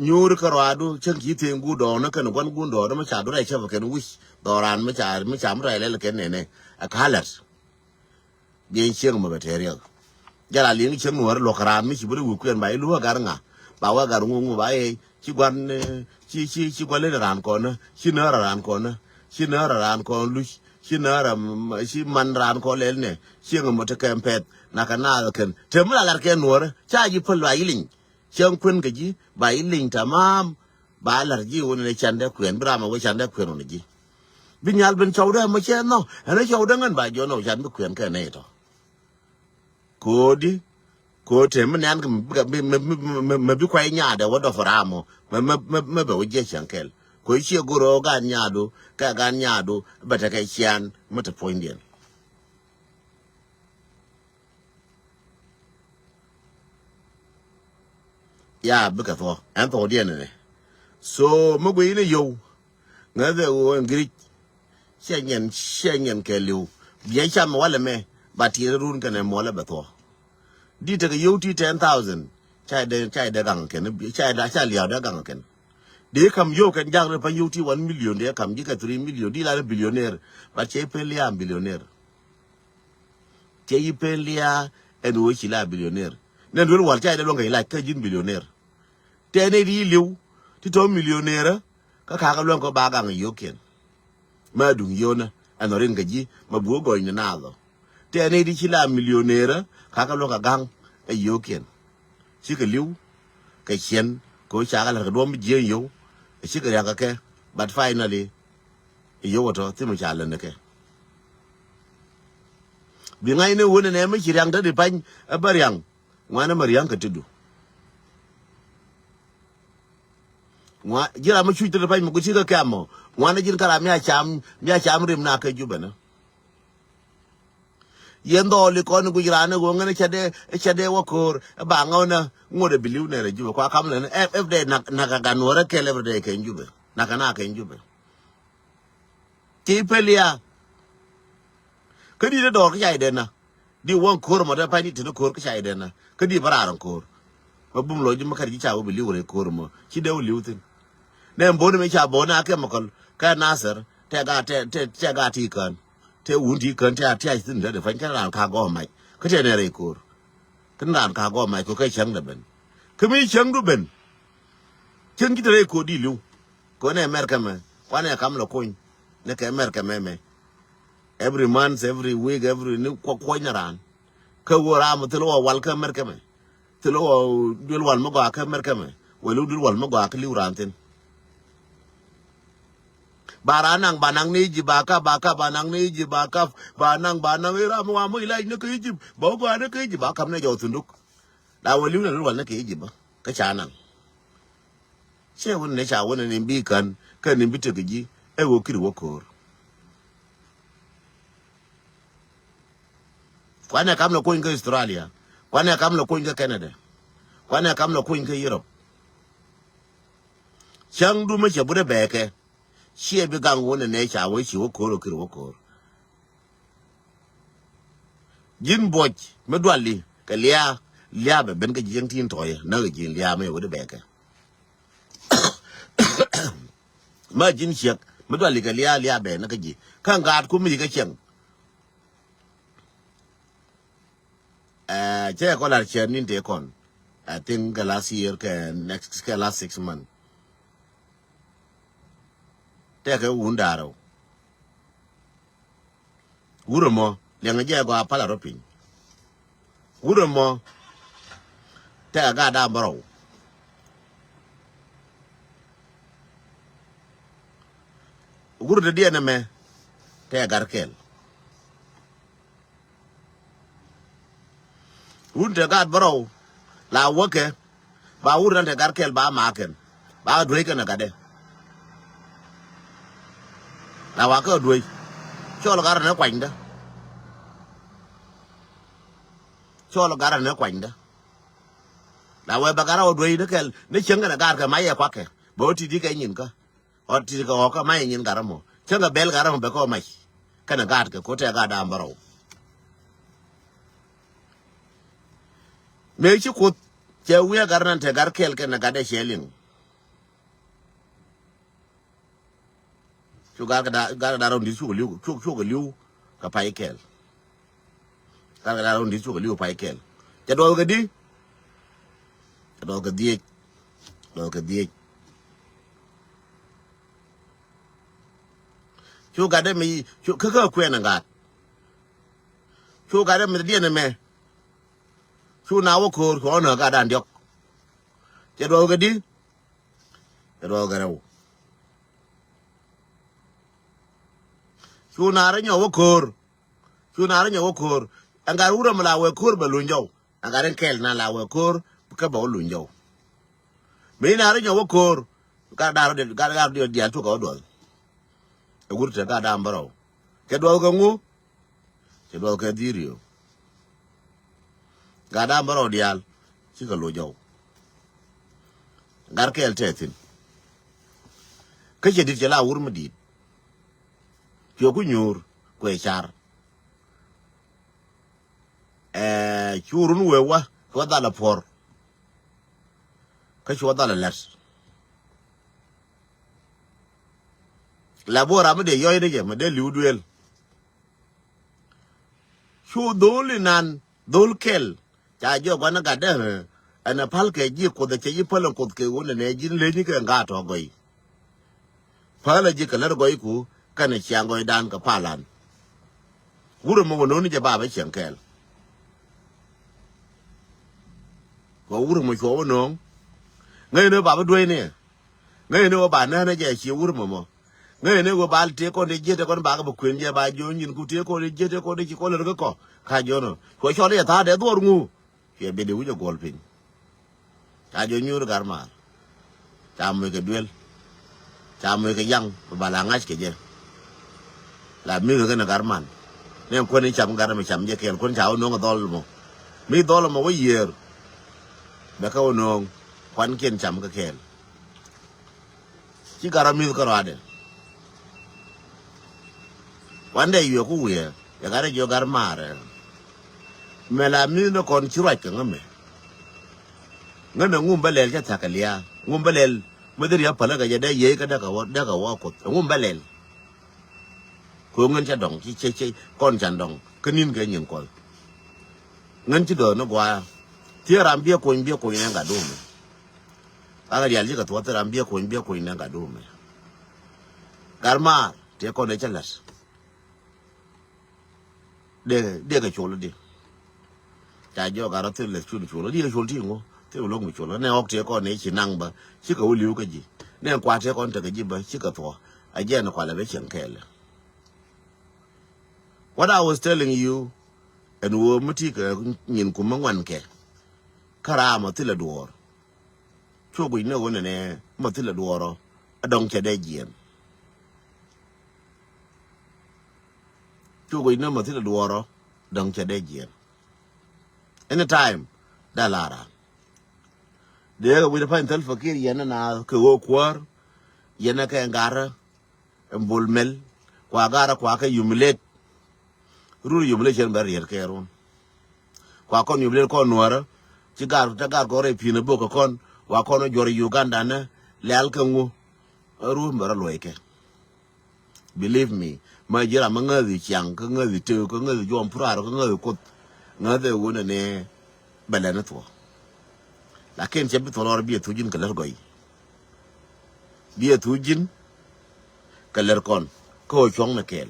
Nyuuri kä rɔadu cäŋ ci thiee guur dɔɔŋ ni kɛn gua̱n guur dɔɔŋ ni mi ca durɛ cäpä kɛn wi̱c. Dhɔran mi ca mi ca mi rɛy lɛl kɛn nɛnɛ ɛ ka̱lɛt. Biɛn cieŋ mɛ bɛ tɛɛr yɛk. Jɛ la liŋ cieŋ nuɔ̱ɔ̱r luɔ̱k raan mi ci bi ri wi̱i̱ kuɛn ba i̱ luɔ̱k agar ŋa. Ba wä agar ŋuŋ ba i̱ ci gua̱n ci ci ci gua̱n leni raan kɔn ci näär raan kɔn ci näär raan kɔn luc ci näär ci man raan kɔn lɛl nɛ cieŋ mɛ te kɛm pɛth. Nakä naath kɛn te mi la lar kɛn nuɔ̱ɔ̱rä ca ji̱ päl ba i̱ liŋ. Cäŋ kuën kɛ ji̱ ba i̱ liŋ tamam. Ba lar ji̱ wun ni candɛ kuɛn bi ram ɛ wä candɛ kuɛn wun ji̱. Bi nyal ben cɔwdä mɔ cɛ nhɔk. Ɛn ɛ cɔwdä ŋän ba jiɔn ɔ can bi kuɛn kɛ nɛy tɔ. Ko̱di, ko̱ te mi nɛn kɛ mi, mi, mi bi kuay nyaadɛ wä dɔf ram ɔ. Mi, mi, mi, mi bɛ wä jiɛ cɛn kɛl. Ko̱ ciɛ go̱r ɔ gan nyaadu, kɛ gan nyaadu, bɛ tekɛ cian, mi te puɔ̱nydiɛn. Ya, bikɛ thuɔ. Ɛn thuɔɔdiɛn ni. So, mi gui ni yow. Ŋäthɛ ɣöö ɛn giric. Ciɛ nyɛn, ciɛ nyɛn kɛ li̱w. Biɛ cam walɛ mɛ. Ba tiɛt run kɛnɛ muɔlɛ bɛ thuɔ. Di tekɛ yow ti ten thousand. Ca dee, ca dee gaŋ kɛn. Ca dee, ca liaw dee gaŋ kɛn. Dee kam yow kɛn jak rɛ pa yow ti one million dee kam ji̱ kɛ three million. Di la ni billionaire. But cɛ pen liaam billionaire. Cɛ yi pen liaam ɛn ɣöö ci la billionaire. Nɛn duel wal ca yi dee luɔ̱ŋ kɛ yi lac kä ji̱n billionaire. Tɛ nɛy ti yi li̱w ti tɔ̱ millionaire kä kakä luɔ̱ŋ kɛ ba gaŋ yio̱o̱kiɛn. Ma duŋ yio̱o̱nä ɛn ɣöö rin kɛ ji̱ ma buɔ gɔny ni naath ɔ. Tɛ nɛy ti ci la millionaire kakä luɔ̱ŋ kɛ gaŋ ɛ yio̱o̱kiɛn. Cikɛ li̱w kɛ ciɛn kɛ ɣöö cakɛ la̱t kɛ duɔ̱m mi jiääny yio̱w. Cikɛ ria̱ŋ kɛ kɛ, but finally i̱ yio̱w ɛ tɔ̱ thimɛ ca lät ni kɛ. Bi ŋa̱cni wun ɛnɛ mi ci ria̱ŋ te di pa̱ny ɛ bä ria̱ŋ. Ŋuan ɛmɛ ria̱ŋ kɛ ti du. Ŋuan ji̱ ram mi cuc te di pa̱ny mi ku cikɛ kɛm ɔ. Ŋuan ɛ ji̱n kä ram mi a cam, mi a cam rim na kɛ Jubɛ ni. Yɛn dhɔɔli kɔn guic raan ɛ ɣöö ŋän ɛ cɛ dee, ɛ cɛ dee wä ko̱o̱r ɛ ba ŋäwä nä ŋot ɛ bi li̱w nɛr ɛ Jubɛ kua kam lɛn ɛ every day nak, nak a gan wä rɛ kɛl every day kɛn Jubɛ. Nak a na kɛn Jubɛ. Ti pɛl ya. Kä di dee dɔɔr kä ca idɛn na. Di wäŋ ko̱o̱r mɔ dee pany di te ni ko̱o̱r kä ca idɛn na. Kä di bä raar in ko̱o̱r. Mɛ bum lɔ ji̱ mɛ kɛn ji̱ ca wä bi li̱w rɛy ko̱o̱r mɔ. Ci dee wä li̱w thi̱n. Nɛ boni mɛ ca boni a kɛmikɔl. Kɛ Nasir. Tɛ ga, tɛ, tɛ, tɛ ga ti kään. Tɛ wun ti kään tɛ a tiac thi̱n dee dee pany kɛn raan ka gɔɔ mac. Kä tɛ nɛ rɛy ko̱o̱r. Kä raan ka gɔɔ mac kɛ kɛ cäŋ dee ben. Kä mi cäŋdu ben. Cäŋ ji̱ te rɛy ko̱o̱r di li̱w. Kɔn ɛ America mɛ, kuan ɛ kam lɔ kony ni kɛ America mɛ mɛ. Every month, every week, every ni kuɔ kuɔny ni raan. Kä wä ram thil wä wal kä America mɛ. Thil wä duel wal mi gɔaa kä America mɛ. Wä lu duel wal mi gɔaa kä liw raan thin. Ba raan naŋ, ba naŋ ni Egypt, ba kap, ba kap, ba naŋ ni Egypt, ba kap, ba naŋ, ba naŋ i̱ ram mi wa mi ilac ni kä Egypt. Ba wä gɔaa ni kä Egypt, ba kap ni jɔw thunduk. La wä liw ni duel wal ni kä Egypt ba. Kä ca naŋ. Cɛ wun ni ca wun ni bi kän, kän ni bi tek ji̱, ɛ wä kiri wä ko̱o̱r. Kuanɛ kam lɔ kony kä Australia, kuanɛ kam lɔ kony kä Canada, kuanɛ kam lɔ kony kä Europe. Cäŋ du mi cɛ but ɛ bɛɛkɛ, ciɛ bi gaŋ wun ni nɛ ca wä ci wä ko̱o̱r wä kiri wä ko̱o̱r. Ji̱n buɔc mi duali kɛ liaa, liaa bɛ ben kɛ ji̱ cäŋ tin tɔ̱ɔ̱cɛ näk ji̱n liaa mi wä di bɛɛkɛ. Ma ji̱n ciɛk mi duali kɛ liaa, liaa bɛ näk ji̱ kä ŋaat ku mi kä cäŋ. Ɛɛ, cɛ kɔ lar cɛ nin te kɔn. I think kɛ last year kɛ next kɛ last six month. Tɛkɛ wun da̱rɛ. Wurɛ mɔ liɛŋɛ jɛ gɔaa palɛ rɔ piny. Wurɛ mɔ tɛkɛ gaat da̱a̱ bärɔw. Wurɛ dee diɛn ɛmɛ tɛkɛ gat kɛl. Wun te gat bärɔw la wäkɛ. Ba wur dan te gat kɛl ba makɛn ba duec kɛn a gatdɛ. La wakä duec cɔl gat rɛ ni kuanydä. Cɔl gat rɛ ni kuanydä. La wɛ bɛ gat rɛ wä duec ni kɛl ni cieŋ kɛn a gat kɛ ma yɛ kuakɛ bɛ wä ti̱ti̱ kɛ nyin kä. Ɔ ti kɛ ɣɔkä mac nyin gat rɛ mɔ cä kɛ bɛl gat rɛ mɔ bɛ kɛ ɔ mac. Kɛnɛ gat kɛ ko̱ tɛ gat da̱a̱m bärɔw. Mëë ci Kuoth cɛ wi̱i̱ gat rɛ nan te gat kɛl kɛnɛ gat dɛ cɛ liŋ. Cu gat kɛ da̱a̱ gat kɛ da̱a̱ rɛ wä di̱t cukɛ li̱w cukɛ li̱w kɛ pay kɛl. Gat kɛ da̱a̱ rɛ wä di̱t cukɛ li̱w kɛ pay kɛl. Cɛ duɔth kɛ di. Cɛ duɔth kɛ dhiec. Duɔth kɛ dhiec. Cu gat dee mi cu kä kä kuɛn ɛ gat. Cu gat dee mi diɛn ɛmɛ. Cu na wä ko̱o̱r cu ɣɔn ɛ gat dan diɔk. Cɛ duɔth kɛ di. Cɛ duɔth kɛ rɛw. Cu naar nyɔk wä ko̱o̱r. Cu naar nyɔk wä ko̱o̱r. Ɛn gat wurɛ mi la wee ko̱o̱r bɛ luny jɔw. Ɛn gat in kɛl na la wee ko̱o̱r kä bɛ wä luny jɔw. Mi naar nyɔk wä ko̱o̱r. Gat daar dial, gat daar dial, dial cukɛ wä duɔth. Ɛ wur te gat da̱a̱m bärɔw. Cɛ duɔth kɛ ŋu? Cɛ duɔth kɛ dhiriö. Gat da̱a̱m bärɔw diaal. Cikɛ lo̱c jɔw. Gat kɛɛl tɛth thi̱n. Kä cɛ di̱t cɛ la wur mi di̱i̱t. Cuɛ ku nyuur kuɛ car. Ɛɛ, cu run wee wä, cu wä dhal a puɔr. Kä cu wä dhal a lɛt. La buɔ ram mi dee yɔc ni jɛ mi dee li̱w duëël. Cu dhol inan, dhol kɛl. Ca jiɔ gua̱n gatdä, ɛn a päl kɛ ji̱ Kuoth, cɛ ji̱ päl in Kuoth kɛ ɣöö nɛnɛ ji̱n leny kɛ ŋa̱a̱t tɔ gɔy. Päl a ji̱ kɛ lär gɔyku kɛnɛ ciaŋ gɔydan kɛ palan. Wurɛ mɔ wä no̱o̱ŋ ni jɛ babä cieŋ kɛɛl. Kɛ wurɛ mɔ cuɔ wä no̱o̱ŋ. Ŋäcnɛ babä dueecni. Ŋäcnɛ wä ba nɛnɛ jɛ ciɛ wurɛ mɔ mɔ. Ŋäcnɛ wä ba tëë kɔn dee jiet tëë kɔn bakɛ bɛ kuën jɛ ba jiɔ nyin ku tëë kɔn dee jiet tëë kɔn dee ci kɔn lär kä kɔ. Ka jiɔnɔ. Cuɔ cɔl iɛ tha̱a̱dɛ dhuɔr ŋu. Cuɛ bidɛ wi̱c ɛ guɔl piny. Ca jɔ nyuur gar maar. Ca moc kɛ duel. Ca moc kɛ yaŋ bɛ bal a ŋa̱c kɛ jɛ. La mi̱th kɛ kɛn ɛ gar man. Nɛ kuän i̱ cam gar mi cam jɛ kɛɛl kuän ca wä no̱o̱ŋ ɛ dhɔl mɔ. Mi dhɔl mɔ wä yiëër. Bɛ kɛ wä no̱o̱ŋ kuankiɛn cam kɛ kɛɛl. Ci gar a mi̱th kä rɔadɛ. Kuandɛ yuɛ ku wiɛ yɛ gar a jiɔ gar maarɛ. Mɛ la mi̱th ni kɔn ci ruac kɛ ŋä mɛ. Ŋä nɛ ŋum bä lɛl cɛ thak kɛ lia̱a̱ ŋum bä lɛl. Mɛ dhil ya päl kɛ jɛ dee yiey kä dee kɛ wä dee kɛ wä kuoth ŋum bä lɛl. Kɛ ŋän cɛ dɔŋ ci cɛ cɛ kɔn can dɔŋ kä ni̱n kɛ nyin kuɔth. Ŋän ci dɔɔth ni gua̱a̱. Thiee ram biɛ kony biɛ kony nɛ gat duumɛ. Kä kɛ diaal cikɛ thuɔth thil ram biɛ kony biɛ kony nɛ gat duumɛ. Gat maar tëë kɔn dee cä la̱t. Dee dee kɛ col di. Ca jɔɔk gat rɔ thil lɛth cul col di kɛ col ti ŋu thil wä lo̱k mi col nɛ ɣɔk tëë kɔn nɛ ci naŋ bä cikɛ wä li̱w kä ji̱. Nɛ kua̱r tëë kɔn tekɛ ji̱ bä cikɛ thuɔth a jiɛn kualɛ bɛ cieŋ kɛɛlɛ. What I was telling you, ɛn ɣöö mi ti kɛ nyin kum mi ŋuan kɛ. Kä raam ɔ thilɛ duɔɔr. Cu guic ni ɣöö nɛnɛ mi thilɛ duɔɔr ɔ a dɔŋ cɛ dee jiɛn. Cu guic ni mi thilɛ duɔɔr ɔ dɔŋ cɛ dee jiɛn. Any time da lara. Dee kɛ wi̱c pany thil fakir yɛn na kɛ ɣöö kuäär yɛn kɛ ŋarä. Ɛn bol mɛl kua gar kua kɛ humiliate. Rur humiliation bɛ riɛt kɛ run. Kua kɔn humiliate kɔn nuɔrä. Ci gar te gar kɔn rɛy pi̱n bok kɛ kɔn wa kɔn juɔr Uganda ni lɛl kɛ ŋu. Rur bɛ rɔ luɔy kɛ. Believe me. Ma ji̱ ram ma ŋäthi ciaŋ kä ŋäthi tëë kä ŋäthi juɔm purar kä ŋäthi kuoth. Ŋäthi wun ni bɛ lɛn thuɔ. Lakin cɛ bi thuɔ lɔr bi a thuji̱n kɛ lät gɔy. Bi a thuji̱n kɛ lät kɔn kä ɣöö cuɔ̱ŋ ni kɛɛl.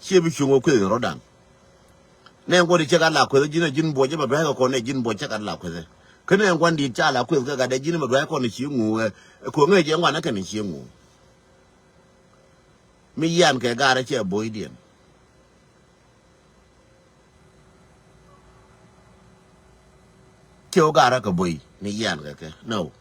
Ciɛ bi cuŋ ɣöö kueth in rɔ̱dan. Nɛ ŋuɔ̱t i̱ cɛ gat la kueth ji̱n a ji̱n buɔc jɛ ma dua̱a̱c kɛ kɔn ɛ ji̱n buɔc cɛ gat la kueth ɛ. Kä nɛ ŋuan di̱i̱t ca la kueth kɛ gat ɛ ji̱n ma dua̱a̱c kɔn i̱ ci ŋuuk ɛ. Kuɔ̱ŋ ɛ jɛ ŋuan ɛ kɛn i̱ ci ŋuuk. Mi yian kɛ gaarä cɛ bo̱o̱cdiɛn. Cɛ wä gaarä kɛ bo̱o̱c ni yian kɛ kɛ no.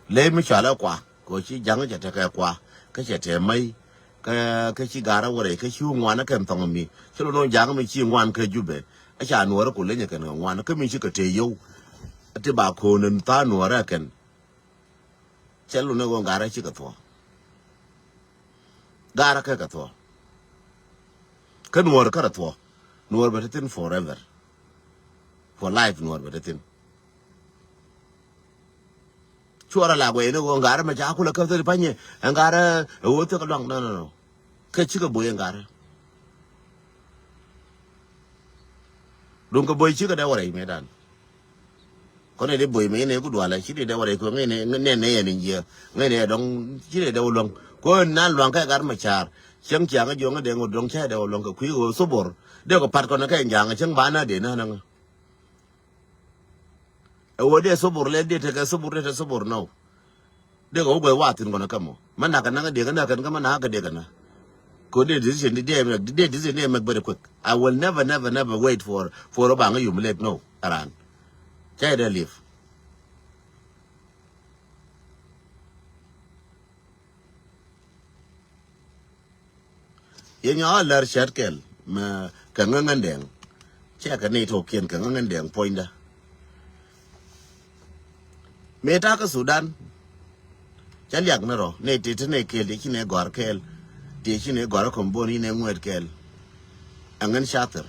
Ley mi cualɛ kua kɛ ci ja̱ŋ cɛ tekɛ kua kä cɛ tɛ mäc. Kä kä ci gaarä wä rɛy kä ci ŋuan kɛn thɔŋ mi ci lo̱n ja̱ŋ mi ci ŋuan kä Jubɛ. A ca nuɔrä ku leny kɛn kɛ ŋuan kä mi ci kɛ tëë yio̱w. Ti ba ko̱o̱n in tha̱a̱ŋ nuɔrä kɛn. Cɛ lun ni ɣöö ŋa̱rä cikɛ thuɔ̱k. Ga̱rä kɛ kɛ thuɔ̱k. Kä nuɔ̱ɔ̱r kärɛ thuɔ̱k. Nuɔ̱ɔ̱r bɛ te thi̱n forever. For life nuɔ̱ɔ̱r bɛ te thi̱n. Cuɔrɛ la guɛy ni ɣöö ŋa̱rä mɛ ca kulɛ käp thil pa̱nyɛ. Ɛn ŋa̱rä ɛ ɣöö thikɛ luaŋ, no, no, no. Kä cikɛ bo̱y ɛn ŋa̱rä. Duŋ kɛ bo̱y cikɛ dee wä rɛy mëëdan. Kɔn ɛ dee bo̱y mëë nɛ ku dualɛ ci dee dee wä rɛy kɛ ŋäcnɛ nɛ nɛ yɛn in jiɛ ŋäcnɛ dɔŋ ci dee dee wä luäŋ. Kɔn nan luaŋ kɛ gat mɛ ca̱a̱r cäŋ ciaŋ jiɔŋ dee ŋot dɔŋ cä dee wä luäŋ kɛ kui̱ ɣöö thobor dee kɛ pat kɔn kɛ ja̱a̱ŋ cäŋ ba na dee na naŋ. Ɛ wä dee thubur lɛ dee tekɛ thubur dee te thubur nɔ. Dee kɛ wä guɛth wathin kɔnɔ kä mɔ. Mɛ nak kɛ nak dee kɛ nak kɛn kä mɛ nak kɛ dee kɛ nak. Kɛ wä dee decision dee dee mek dee decision dee mek very quick. I will never never never wait for for ɔ baŋ humiliate no. Aran. Cɛ dee live. Yɛ nyɔk a lär cät kɛl mɛ kɛ ŋäŋän dɛŋ. Cɛ kɛ ni tokiɛn kɛ ŋäŋän dɛŋ puɔ̱nydä. Mëë ta̱a̱ kä Sudan. Cä liak ni rɔ ni ti ti ni kɛl ti ci ni gɔ̱r kɛl. Ti ci ni gɔ̱r kä Komboni ni ŋuet kɛl. Ɛŋɛn cathir.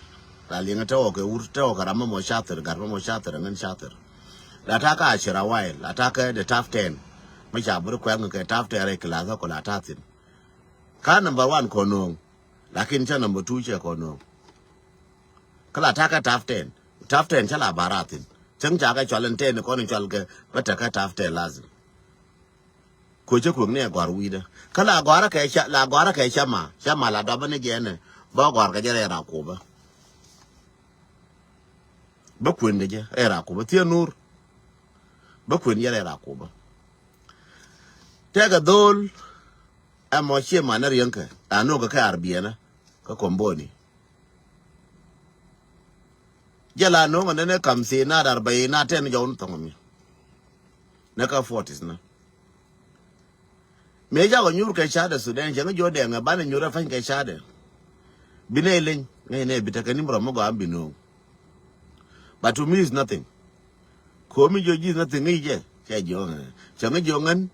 Ra liŋ te wä kɛ wur te wä kɛ ram mɛ mɔ cathir gat mɛ mɔ cathir ɛŋɛn cathir. La ta̱a̱ kä Acirawai la ta̱a̱ kä the tough ten. Mi ca buri kuɛŋ kɛ tough ten rɛy kilath kä la ta̱a̱ thin. Ka number one kɔn no̱o̱ŋ. Lakin cä number two cɛ kɔn no̱o̱ŋ. Kä la ta̱a̱ kä tough ten. Tough ten cä la bara thin. Cäŋ ca kɛ cɔl in ten kɔn in cɔl kɛ bä tek kä tough ten lazim. Kuecä kuek ni ɛ gɔ̱a̱r wi̱i̱dä kä la gɔ̱a̱rä kɛ ca la gɔ̱a̱rä kɛ ca ma ca ma la dɔpä ni jɛɛnɛ. Bä gɔ̱a̱r kɛ jɛ rɛy ra kupä. Bä kuen kɛ jɛ rɛy ra kupä thiee nur. Bä kuen jɛ rɛy ra kupä. Tɛkɛ dho̱o̱l. Ɛmɔ cie manä riäŋkɛ la no̱o̱ŋkɛ kɛ arbiɛnä. Kä Komboni. Jɛ la no̱o̱ŋ ɛn ni kam thiin na dar bɛy na tɛn jɔw ni thɔŋ mi. Ni kä forties na. Mëë jakɔ nyuur kɛ cadɛ Sudan cɛ ŋä jiɔ dɛŋ ɛ banɛ nyuur ɛ pany kɛ cadɛ. Binɛ ileny ŋäc nɛ bi tekɛ nim rɔ mi gɔaa bi no̱o̱ŋ. But to me is nothing. Komi jiɔ ji̱ nothing ŋäc jɛ cɛ jiɔ ŋä cɛ ŋä jiɔ ŋän.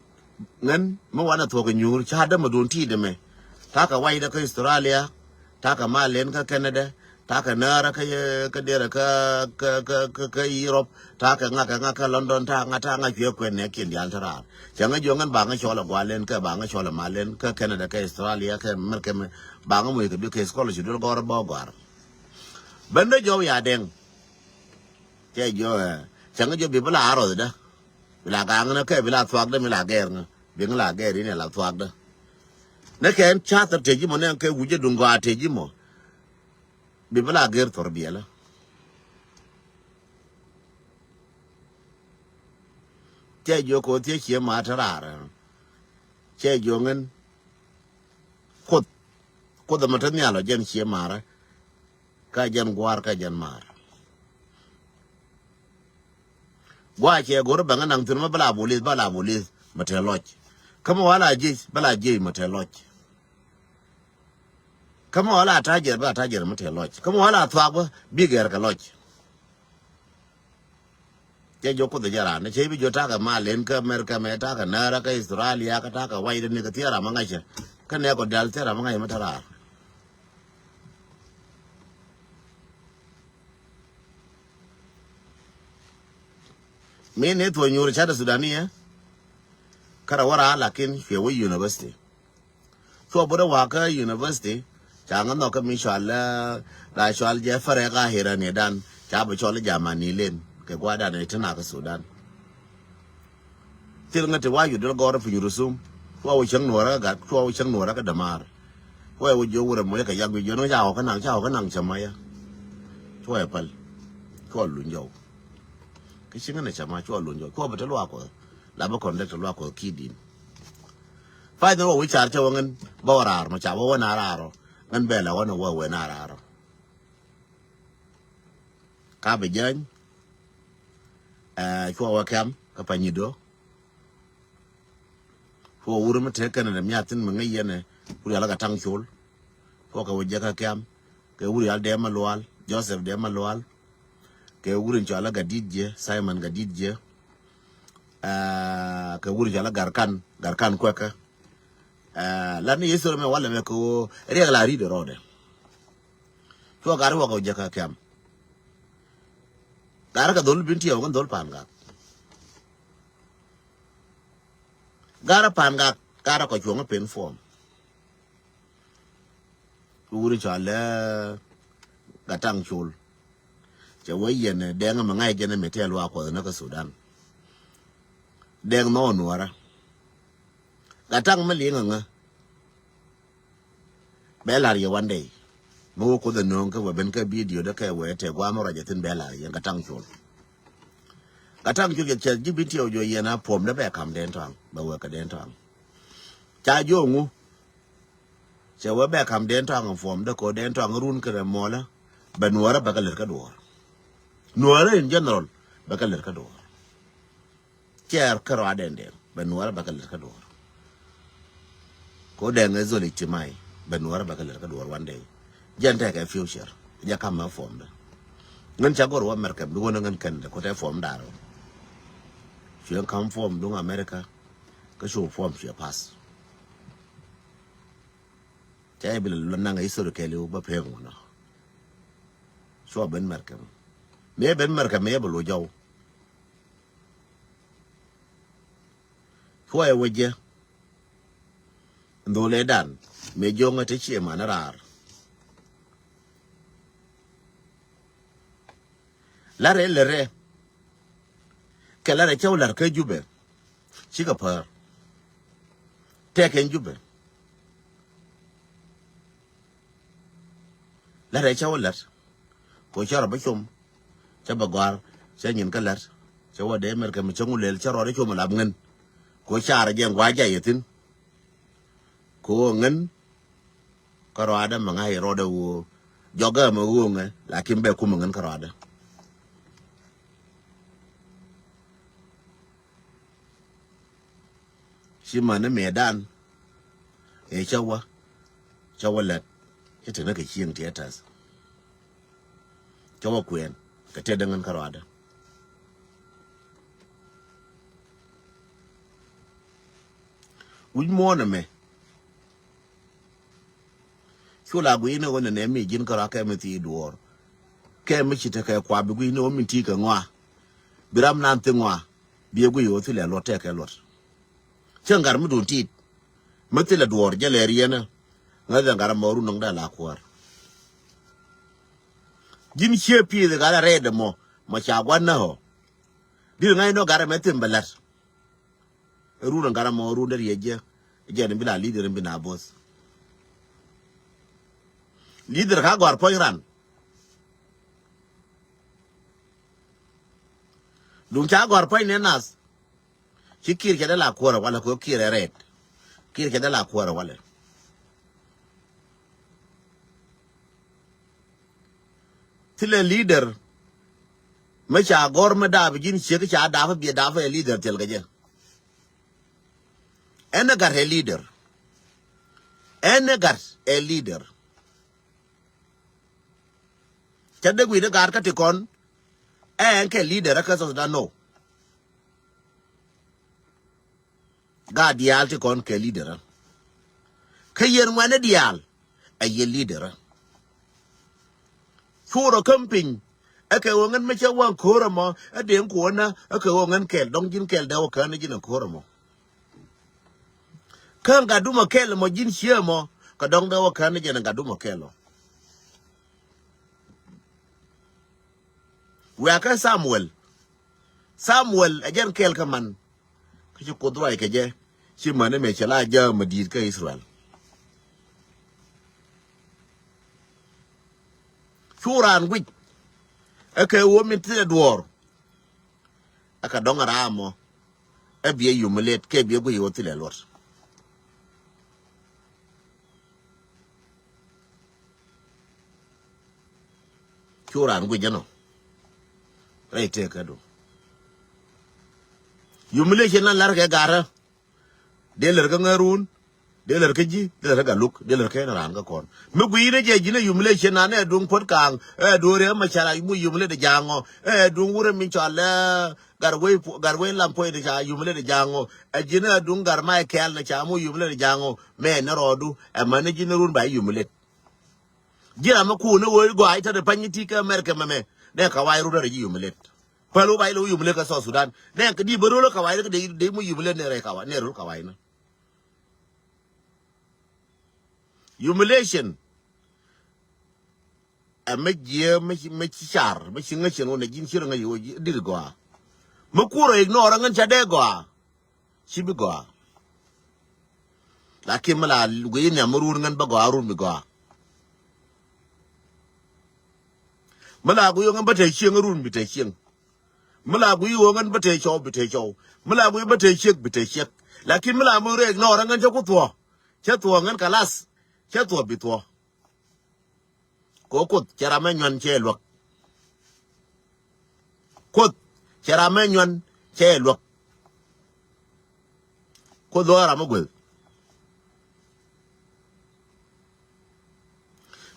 Ŋän mi wanɛ thuɔk kɛ nyuur cadɛ mɛ duun ti̱i̱dɛ mɛ. Ta̱a̱ kɛ waydɛ kä Australia. Ta̱a̱ kɛ mal lɛn kä Canada. Ta̱a̱ kɛ näärä kä kä derɛ kä kä kä kä kä Europe. Ta̱a̱ kɛ ŋa̱ kɛ ŋa̱ kä London ta̱a̱ ŋa̱ ta̱a̱ ŋa̱ cuɛ kuɛn nɛ kiɛn diaal te raar. Cɛ ŋä jiɔ ŋän ba ŋä cɔl ɛ gua̱l lɛn kä ba ŋä cɔl ɛ mal lɛn kä Canada kä Australia kä America mɛ. Ba ŋä moc kɛ bi kɛ scholarship duel gɔr bä gɔr. Bendä jɔw ya dɛŋ. Cɛ jiɔ ɛ cɛ ŋä jiɔ bi bi la arɔth dä. Bi la gaŋ nä kɛ bi la thuak dä mi la gɛr ŋä bi ŋä la gɛr in ɛ la thuak dä. Nä kɛ ɛn cathɛr te ji̱ mɔ nɛ kɛ wi̱cä duŋ gɔaa te ji̱ mɔ. Bi bi la gɛr thor biɛlä. Cɛ jiɔ kɛ wä thiec cie ma̱a̱ te raar. Cɛ jiɔ ŋän. Kuoth. Kuoth ɛmɔ te nhial ɔ jɛn cie ma̱a̱rä. Kä jɛn gua̱a̱r kä jɛn ma̱a̱r. Gua̱a̱ cɛ go̱r bäŋä naŋ thi̱n mɛ bä la bolis bä la bolis mɛ te lɔc. Kä mɛ wala jiec bä la jiec mɛ te lɔc. Kä mɛ wala ta̱a̱ jiɛr bä la ta̱a̱ jiɛr mɛ te lɔc kä mɛ wala thuak bä bi gɛr kɛ lɔc. Cɛ jɔ kuoth jɛ raan cɛ bi jɔ takɛ mal in kä America mɛ takɛ nɛɛrä kä Australia kä takɛ wac dɛ ni kɛ thiɛɛr amä ŋa̱cä. Kä nɛ kɔ dial thiɛɛr amä ŋa̱cä mɛ te raar. Mi ni thuɔ̱c nyuur ca de Sudani ɛ. Kä rɛ wä raar lakin cuɛ wä university. Cuɔ bä rɛ wakä university ca ŋä nhɔk kä mi cual la cual jɛ färɛ ka hira ni dan ca bä cɔl jamani len kɛ guadan ɛ tena kä Sudan. Thil ŋä ti wa yut dil gɔr piny rusum. Cuɔ wä cäŋ nuɔrä kä gat cuɔ wä cäŋ nuɔrä kä damar. Cuɔ wä jiɔ wurɛ moc kä yak bi jiɔ ni ca wä kä naŋ ca wä kä naŋ cä maya. Cuɔ wä pal cuɔ luny jɔw. Kä ci ŋä ni cä ma cuɔ luny jɔw cuɔ bä te luak wä. La bä kɔn dek te luak wä ki din. Faith ni wä wi̱c car cä wä ŋän bä wä raar mɔ ca wä wä na raar ɔ ŋän bɛ la wä ni wä wä na raar ɔ. Ka bi jäny. Ɛ cuɔ wä kɛm kä pa nyido. Cuɔ wuri mi tek kɛn dɛ miathin mi ŋäc yɛn ɛ wuri ala ka taŋ col. Cuɔ kɛ wä jɛ kä kɛm kɛ wuri al dɛ ma lual Joseph dɛ ma lual. Kɛ wuri cɔal a Gadit jiɛ Simon Gadit jiɛ. Ɛ kɛ wuri cɔal a Garkan Garkan kuɛkä. Ɛ la ni Israel mɛ walɛ mɛ kɛ wä riɛk la ri de rɔɔdɛ. Cuɔ gar wä kɛ wä jɛ kä kɛm. Gar kɛ dhol bin tiɛw kɛ dhol pan gak. Gar pan gak gar kɔ cuɔŋ pen form. Wuri cɔal lɛ Gataŋ col. Cɛ wee yɛn dɛŋ mi ŋa̱c jɛn mi tɛl wa kuɔth ni kä Sudan. Dɛŋ nhɔk nuɔrä. Gataŋ mi liŋ ŋä. Bɛ lar yɛ one day. Mi wä kuoth ɛ nööŋ kä wä ben kä video dä kɛ wee tɛ guam ruac ɛ thin bɛ lar yɛ Gataŋ col. A taŋ cuk cɛ cɛ ji̱ bin tiɛw jɔ yɛn a puɔm dee bɛ kam den tɔaŋ bɛ wek kɛ den tɔaŋ. Ca jiɔ ŋu cɛ wee bɛ kam den tɔaŋ puɔm dee ko den tɔaŋ run kɛ rɛ mɔlä. Bɛ nuɔrä bɛ kɛ lɛr kä duɔɔr. Nuɔrä in general bɛ kɛ lɛr kä duɔɔr. Cɛɛr kä rɔa den den bɛ nuɔrä bɛ kɛ lɛr kä duɔɔr. Ko dɛŋ ɛ zol ijtimai bɛ nuɔrä bɛ kɛ lɛr kä duɔɔr one day. Jɛn tɛkɛ future jɛ kam mɛ puɔm dee. Ŋän ca gor wä America bi wä ni ŋän kɛn dee ko tɛ puɔm da̱r. Cuɛ kam puɔm duŋ America. Kä cu puɔm cuɛ pass. Ca yɛ bi lɛ lɔ naŋ historically wä bä pek ŋun ɔ. Cua ben America mi. Mi yɛ ben America mi yɛ bɛ lo jɔw. Cua yɛ wä jɛ. Ndholɛ dan mi jo̱ŋä te cie man raar. Larɛ lɛ rɛ. Kɛ larɛ cäw lar kä Jubɛ. Cikɛ päär. Tɛk kɛn Jubɛ. Larɛ cäw lar. Ko cä rɔ bä com. Cä bä gɔ̱a̱r. Cä nyin kä lar. Cä wä dee America mi cäŋ wä lɛl cä rɔ dee com lap ŋän. Ko car jɛ ŋua̱ jay yɛ thi̱n. Ko ŋän. Kä rɔadä mɛ ŋa̱c rɔɔdɛ ɣöö jɔkä mɛ ɣööŋɛ lakin bɛ kumɛ ŋän kä rɔadä. Ci mani mëëdan ëë cä wä cä wä lät cä te ni kɛ cieŋ tiɛɛtäth. Cä wä kuɛɛn kɛ tëë däŋ ŋän kä rɔadä. Wi̱c muɔ̱ɔ̱n ɛmɛ. Cu la gui̱i̱ni ɣöö nɛnɛ mi ji̱n kärɔa kɛ mi thii duɔ̱ɔ̱r. Kɛ mi ci tekɛ kua bi gui̱i̱ni ɣöö min ti kɛ ŋɔa. Bi ram nan thi ŋɔa. Bi ɛ gui̱i̱ ɣöö thilɛ luɔt tekɛ luɔt. Cä ŋa̱r mi duun tiit. Mi thilɛ duɔ̱ɔ̱r jɛ lɛ riɛnä. Ŋäth ɛ ŋa̱r ɛmɔ run nɔŋ dee la kuäär. Ji̱n cië pi̱i̱th ɛ gat ɛ rɛɛt ɛmɔ mɔ ca gua̱n nä ɣɔ̱. Di̱t ŋa̱c nɔ gat ɛmɛ thim bɛ la̱t. Run ɛ gat ɛmɔ run dee riɛc jɛ. Jɛn bi la leader in bi na both. Leader ka gɔ̱a̱r puɔ̱ny ran. Duŋ ca gɔ̱a̱r puɔ̱ny ni nath. Ci Kiir cɛ dee la kuäärä walɛ kɛ ɣöö Kiir ɛ rɛɛt. Kiir cɛ dee la kuäärä walɛ. Thilɛ leader. Mi ca gɔ̱r mi daap ji̱n ciek ca daap biɛ daap ɛ leader thil kɛ jɛ. Ɛn ɛ gat ɛ leader. Ɛn ɛ gat ɛ leader. Cä dee gui̱dɛ gaat kä ti kɔn. Ɛn kɛ leader kä South Sudan no. Gaat diaal ti kɔn kɛ leader. Kä yɛn ŋuɛ̈ni diaal ɛ yɛ leader. Cu rɔ käm piny. Ɛ kɛ ɣöö ŋän mi cä waŋ ko̱r ɛmɔ ɛ dee kuɔnä ɛ kɛ ɣöö ŋän kɛl dɔ̱ŋ ji̱n kɛl dee wä kään ji̱n ɛ ko̱r ɛmɔ. Kä gatdumɔ kɛl ɛmɔ ji̱n ciee ɛmɔ kɛ dɔ̱ŋ dee wä kään ji̱n ɛ gatdumɔ kɛl ɔ. Wiakä Samuel. Samuel ɛ jɛn kɛɛl kä man. Kä ci Kuoth ruac kɛ jɛ ci män ɛmɛ cɛ la jääk mɛ di̱i̱t kä Israel. Cu raan guic ɛ kɛ ɣöö min thilɛ duɔ̱ɔ̱r. Ɛ kɛ dɔ̱ŋ ɛ raam mɔ ɛ biɛ yum mi lɛt kɛ biɛ guic ɣöö thilɛ luɔt. Cu raan guic jɛ nɔ rɛy tëëkädu. Yum mi lɛt cɛ nan lar kɛ garä. Dee lär kä ŋäruun, dee lär kä ji̱, dee lär kä galuk, dee lär kä ɛn raan kä kɔn. Mi gui̱i̱n ɛ jɛ ji̱n ɛ yum lɛ ciɛ nan ɛ duŋ puɔ̱t ka̱a̱ŋ, ɛ duŋ riɛk mɛ ca la mu yum lɛ di ja̱a̱ŋ ɔ, ɛ duŋ wurɛ mi cɔal ɛ gar wei pu-, gar wei lam puɔ̱c di ca yum lɛ di ja̱a̱ŋ ɔ, ɛ ji̱n ɛ duŋ gar ma ɛ kɛɛl ni ca mu yum lɛ di ja̱a̱ŋ ɔ, mɛ ni rɔɔdu, ɛ män ni ji̱n run ba yum lɛ. Ji̱ ram mi kuun ni wee gɔaa i̱ tɛt ɛ pany i̱ ti kä America mɛmɛ, nɛ ka wa̱i̱ run rɛ ji̱ yum lɛ. Päl wä ba ilɛ wä yum lɛ kä South Sudan. Nɛ kɛ di bä rol kä wa̱i̱ ni kä dee, dee mu yum lɛ nɛ rɛ ka wa̱i̱, nɛ rol kä wa̱i̱ ni. Humiliation. Ɛ mi jiɛ mi ci, mi ci car mi ci ŋäcien wä nɛ ji̱n ci rɛ ŋäc wä ji̱ dir gɔaa. Mi kur rɔ ignore ŋän ca dee gɔaa. Ci bi gɔaa. Lakin mi la guiy nhiam mi run ŋän bä gɔaa run bi gɔaa. Mi la guiy ŋän bä te cieŋ run bi te cieŋ. Mi la guic ɣöö ŋän bä tëë cɔw, bi tëë cɔw. Mi la guic bä tëë ciek, bi tëë ciek. Lakin mi la mi rɛy ignore ŋän cä ku thuɔ̱k. Cä thuɔ̱k ŋän kalas. Cä thuɔ̱k bi thuɔ̱k. Kɛ Kuoth cɛ ram ɛ nyuan cɛ luäk. Kuoth cɛ ram ɛ nyuan cɛ luäk. Kuoth luäk ram ɛ gueth.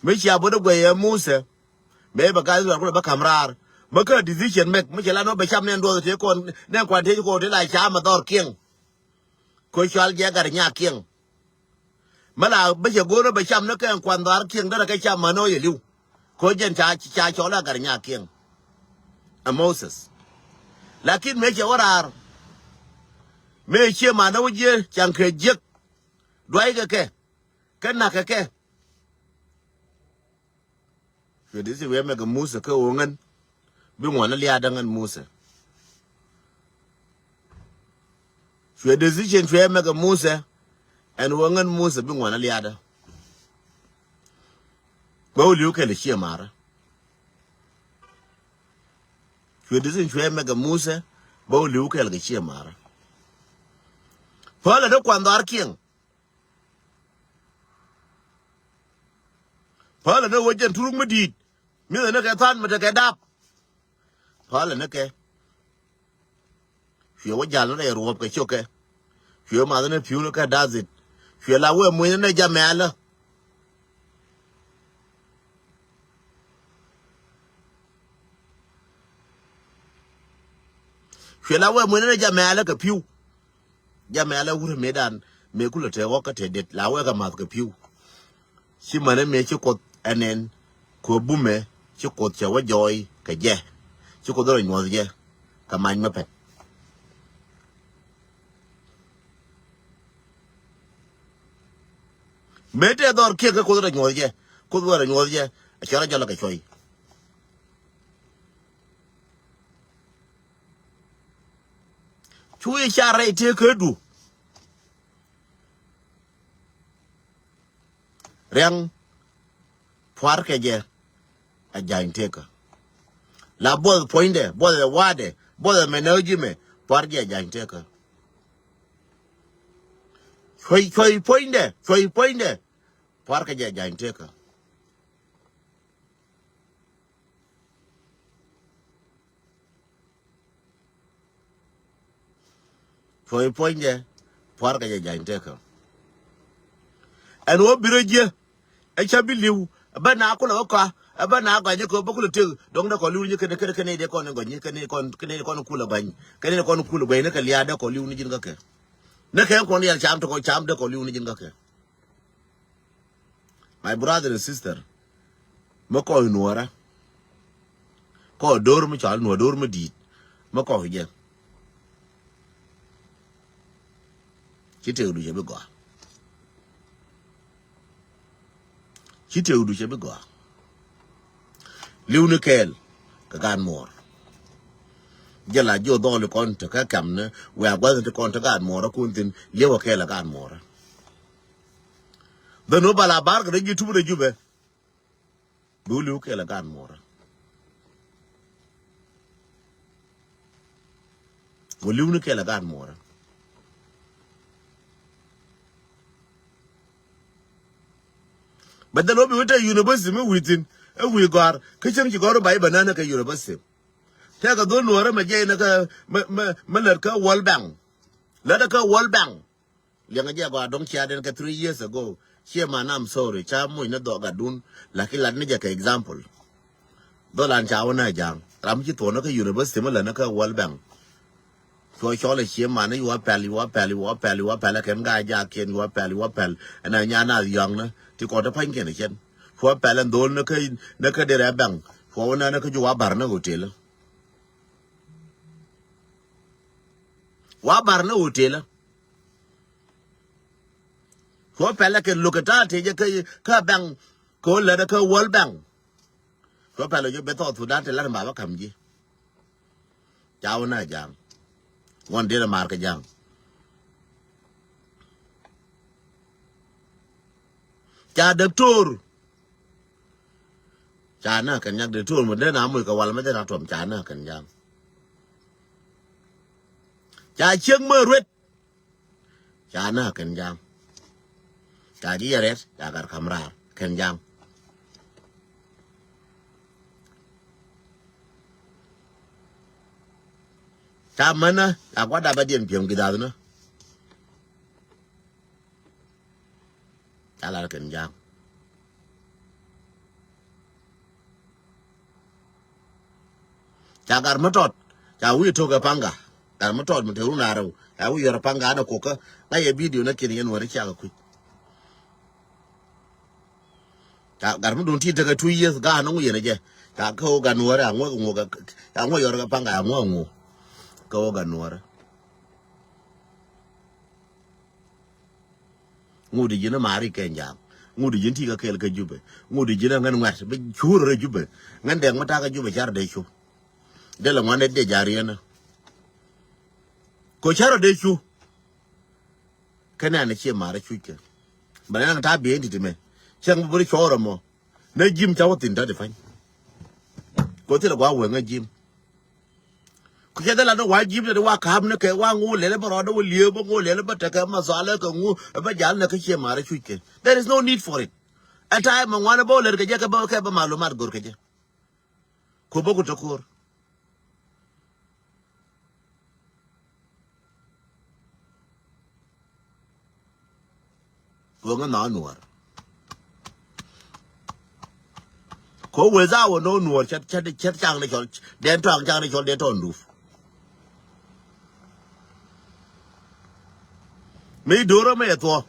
Mi cia bot ɛ guɛy ɛ Musɛ. Mëë bɛ gat Israel kulɛ bä ka̱m raar. Mi kä decision make mi cɛ la nɔ bɛ cam nɛn duɔth tëë kɔn nɛn kuan tëë kɔn tëë la cam ɛ dhɔr kiɛŋ. Kɛ cual jɛ gat ɛ nyak kiɛŋ. Mi la bä cɛ go̱o̱r bɛ cam ni kɛ kuan dhɔaar kiɛŋ derɛ kɛ cam män ɔ yɛ li̱w. Kɛ jɛn ca ca cɔl a gat nyak kiɛŋ. Ɛ Moses. Lakin mëë cɛ wä raar. Mëë cie man ɔ wä jiɛ caŋ kɛ jiäk. Duackɛ kɛ. Kɛ na̱kɛ kɛ. Cuɛ decision cuɛ mɛk ɛ Musɛ kä ɣöö ŋän bi ŋuan ni liaadä ŋän Musɛ. Cuɛ decision cuɛ mɛk ɛ Musɛ ɛn ɣöö ŋän Musɛ bi ŋuan ni liaadä. Bä wä li̱w kɛl ɛ ciɛ maarä. Cuɛ decision cuɛ mɛk ɛ Musɛ bä wä li̱w kɛl kɛ ciɛ maarä. Päl ɛ dee kuan dhɔaar kiɛŋ. Päl ɛ ni wä jɛn turuk mi di̱i̱t. Mi dhɛ ni kɛ tha̱a̱n mi tekɛ dap. Päl ɛ ni kɛ. Cuɛ wä jal ni rɛy ruɔ̱p kɛ ciökɛ. Cuɛ math ni pi̱u ni kɛ da̱th it. Cuɛ la wee muny ni jam mɛ̈lä. Cuɛ la wee muny ni jam mɛ̈lä kɛ pi̱u. Jam mɛ̈lä wurɛ mëëdan mëë kulɛ te ɣɔk kä te det la wee kɛ math kɛ pi̱u. Ci mänɛ mëë ci Kuoth ɛ nɛn kɛ bumɛ ci Kuoth cɛ wä jɔɔy kɛ jɛ. Ci Kuoth rɔ nyuɔth jɛ kɛ mac mɛ pɛt. Mëë tɛ dhɔr kiɛ kɛ Kuoth rɔ nyuɔth jɛ. Kuoth wä rɔ nyuɔth jɛ a cɛ rɔ jɔlɛ kɛ cuɔy. Cu i̱ car rɛy tëëkädu. Riaŋ pua̱rkɛ jɛ a ja̱ny tëëkä. La buɔth puɔ̱nydɛ, buɔth ɛ wa̱a̱dɛ, buɔth ɛ mɛn ɛ ji̱mɛ, pua̱r jɛ a ja̱ny tëëkä. Cuɔy, cuɔy puɔ̱nydɛ, cuɔy puɔ̱nydɛ, pua̱rkɛ jɛ a ja̱ny tëëkä. Puɔ̱ny puɔ̱nydɛ pua̱rkɛ jɛ ja̱ny tëkä. Ɛn ɣöö bi rɔ jiɛ ɛ cä bi li̱w ɛ bä na kulɛ ɣä kɔa ɛ bä na gɔny ɛ kɛ ɣöö bä kulɛ tëk dɔ̱ŋ dee kɔn li̱w ni kɛn kɛn kɛn dee kɔn gɔny kɛn kɔn kɛn kɔn kulɛ gɔny kɛn kɔn kulɛ gɔny ni kɛ lia̱a̱ dee kɔn li̱w ni ji̱n kä kɛ. Ni kɛ kɔn yɛl cam tɔkɔ cam dee kɔn li̱w ni ji̱n kä kɛ. My brother and sister, mi kɔc nuɔɔrä, kɔc do̱r mi cɔal nuɔɔr do̱r mi di̱i̱t, mi kɔc jɛ. Ci tëëkdu cɛ bi gɔaa. Ci tëëkdu cɛ bi gɔaa. Li̱w ni kɛɛl kɛ gaat muɔɔr. Jɛ la jiɔ dhɔli kɔn te kä kɛm ni wia gua̱th ti kɔn te gaat muɔɔrä kun thin li̱w kɛ kɛɛl kɛ gaat muɔɔrä. Dhɛ ni wä bala bar kɛ rɛ ji̱ tup rɛ jupɛ. Bi wä li̱w kɛɛl ɛ gaat muɔɔrä. Wä li̱w ni kɛɛl ɛ gaat muɔɔrä. Bɛ dhɛl wä bi wä te university mi wi̱i̱ thi̱n ɛ wi̱i̱ gɔ̱a̱r kä cäŋ ci gɔ̱a̱r wä ba i̱ bɛ nään ɛ kɛ university. Tɛkɛ dhol nuɔɔrä mɛ jiɛc ni kä mɛ mɛ mɛ lät kä World Bank. Lät kä World Bank. Liɛŋɛ jɛ gɔaa dɔ̱ŋ cia den kɛ three years ago. Ciɛ man, I'm sorry, ca moc ni dhɔk gatdun. Lakin lat ni jɛ kɛ example. Dhɔlan ca wä nä ja̱a̱ŋ ram ci thuɔ̱n ni kä university mi lät ni kä World Bank. Cuɔ cɔl ɛ ciɛ man ni yuɔ pɛl, yuɔ pɛl, yuɔ pɛl, yuɔ pɛl ɛ kɛn gaa jakiɛn, yuɔ pɛl, yuɔ pɛl. Ɛn a nyan a yɔ̱a̱ŋ ni ti kɔn ti pa̱nykiɛn ɛ cɛn. Cuɔ pɛl ɛn dhol ni kä, ni kä derɛ bank. Cuɔ wä nä ni kä ju wa bar ni hotel. Wa bar ni hotel. Cuɔ pɛlɛ kɛ lo̱k kɛ ta̱a̱ tëë jɛ kä, kä bank kɛ ɣöö lätdɛ kä World Bank. Cuɔ pɛlɛ jɛ bɛ thɔɔk Thudan te lat in baba ka̱m ji̱. Ca wä na ja̱a̱ŋ. Ŋuɔ̱n dee na maar kɛ ja̱a̱ŋ. Ca däktor. Ca na kɛn nyak dee tuɔɔr mi dee na muc kɛ wal mi dee na tuɔm ca na kɛn ja̱a̱ŋ. Ca ciek mä ruet. Ca na kɛn jaŋ. Ca ji̱ yɛ rɛt ca gat kam raar kɛn jaŋ. Ca mänä ca gua̱dap a diɛn piɛm gi̱dhath nä. Ca lar kɛn ja̱a̱ŋ. Ca gar mi tɔt ca wi̱i̱ tok ɛ paŋga. Gar mi tɔt mi te run arɛw ca wi̱i̱ yɔr ɛ paŋga anɛ kokä. Ŋa̱c ɛ bidio nä kiɛn yɛn wä ri ciak ɛ kui̱c. Ca gar mi dun ti tekɛ two years gaat nɔŋ yɛn ɛ jɛ. Ca kä wä gan wä ri aŋuɔk ŋuɔk ca ŋuɔk yɔr kɛ paŋga aŋuɔk ŋuɔk. Kä wä gan wä ri. Ŋut ji̱n ɛ ma̱a̱ri kɛn ja̱a̱ŋ. Ŋut ji̱n ti kä kɛɛl kä Jubɛ. Ŋut ji̱n ɛ ŋän ŋuɛ̈t bi cuur rɛ Jubɛ. Ŋän dɛk mi ta̱a̱ kä Jubɛ car dee cu. Dee lɛ ŋuan ɛ dee ja̱a̱r yɛn ɛ. Ko car rɛ dee cu. Kɛn ɛn ɛ ciɛ ma̱a̱ri cuc kɛ. Bɛ nɛ naŋ ta̱a̱ bi̱i̱n ti ti mɛ. Cäŋ bi buri cɔɔr ɛmɔ. Nɛ ji̱m ca wä thi̱n ta̱a̱ ti pa̱ny. Ko thilɛ gua̱a̱k wee ŋä ji̱m. Ku cɛ dhɛ lat ni wa ji̱p ni wa ka̱a̱p ni kɛ wa ŋu lɛl bä rɔɔdɛ wä liee bä ŋu lɛl bä tekɛ mathalɛ kɛ ŋu bä jal ni kä cie ma̱rä cuc kɛ. There is no need for it. Ɛ ta̱a̱ mɛ ŋuan bä wä lɛr kɛ jɛ kɛ bä kɛ bä malumat gor kɛ jɛ. Ku bä ku te ko̱r. Ko ŋä nɔ nuɔr. Ko weza wä nɔ nuɔr chat chat chat cang ni cɔl. Den tɔŋ cang ni cɔl den tɔŋ duf. Mi doro mi thuɔ.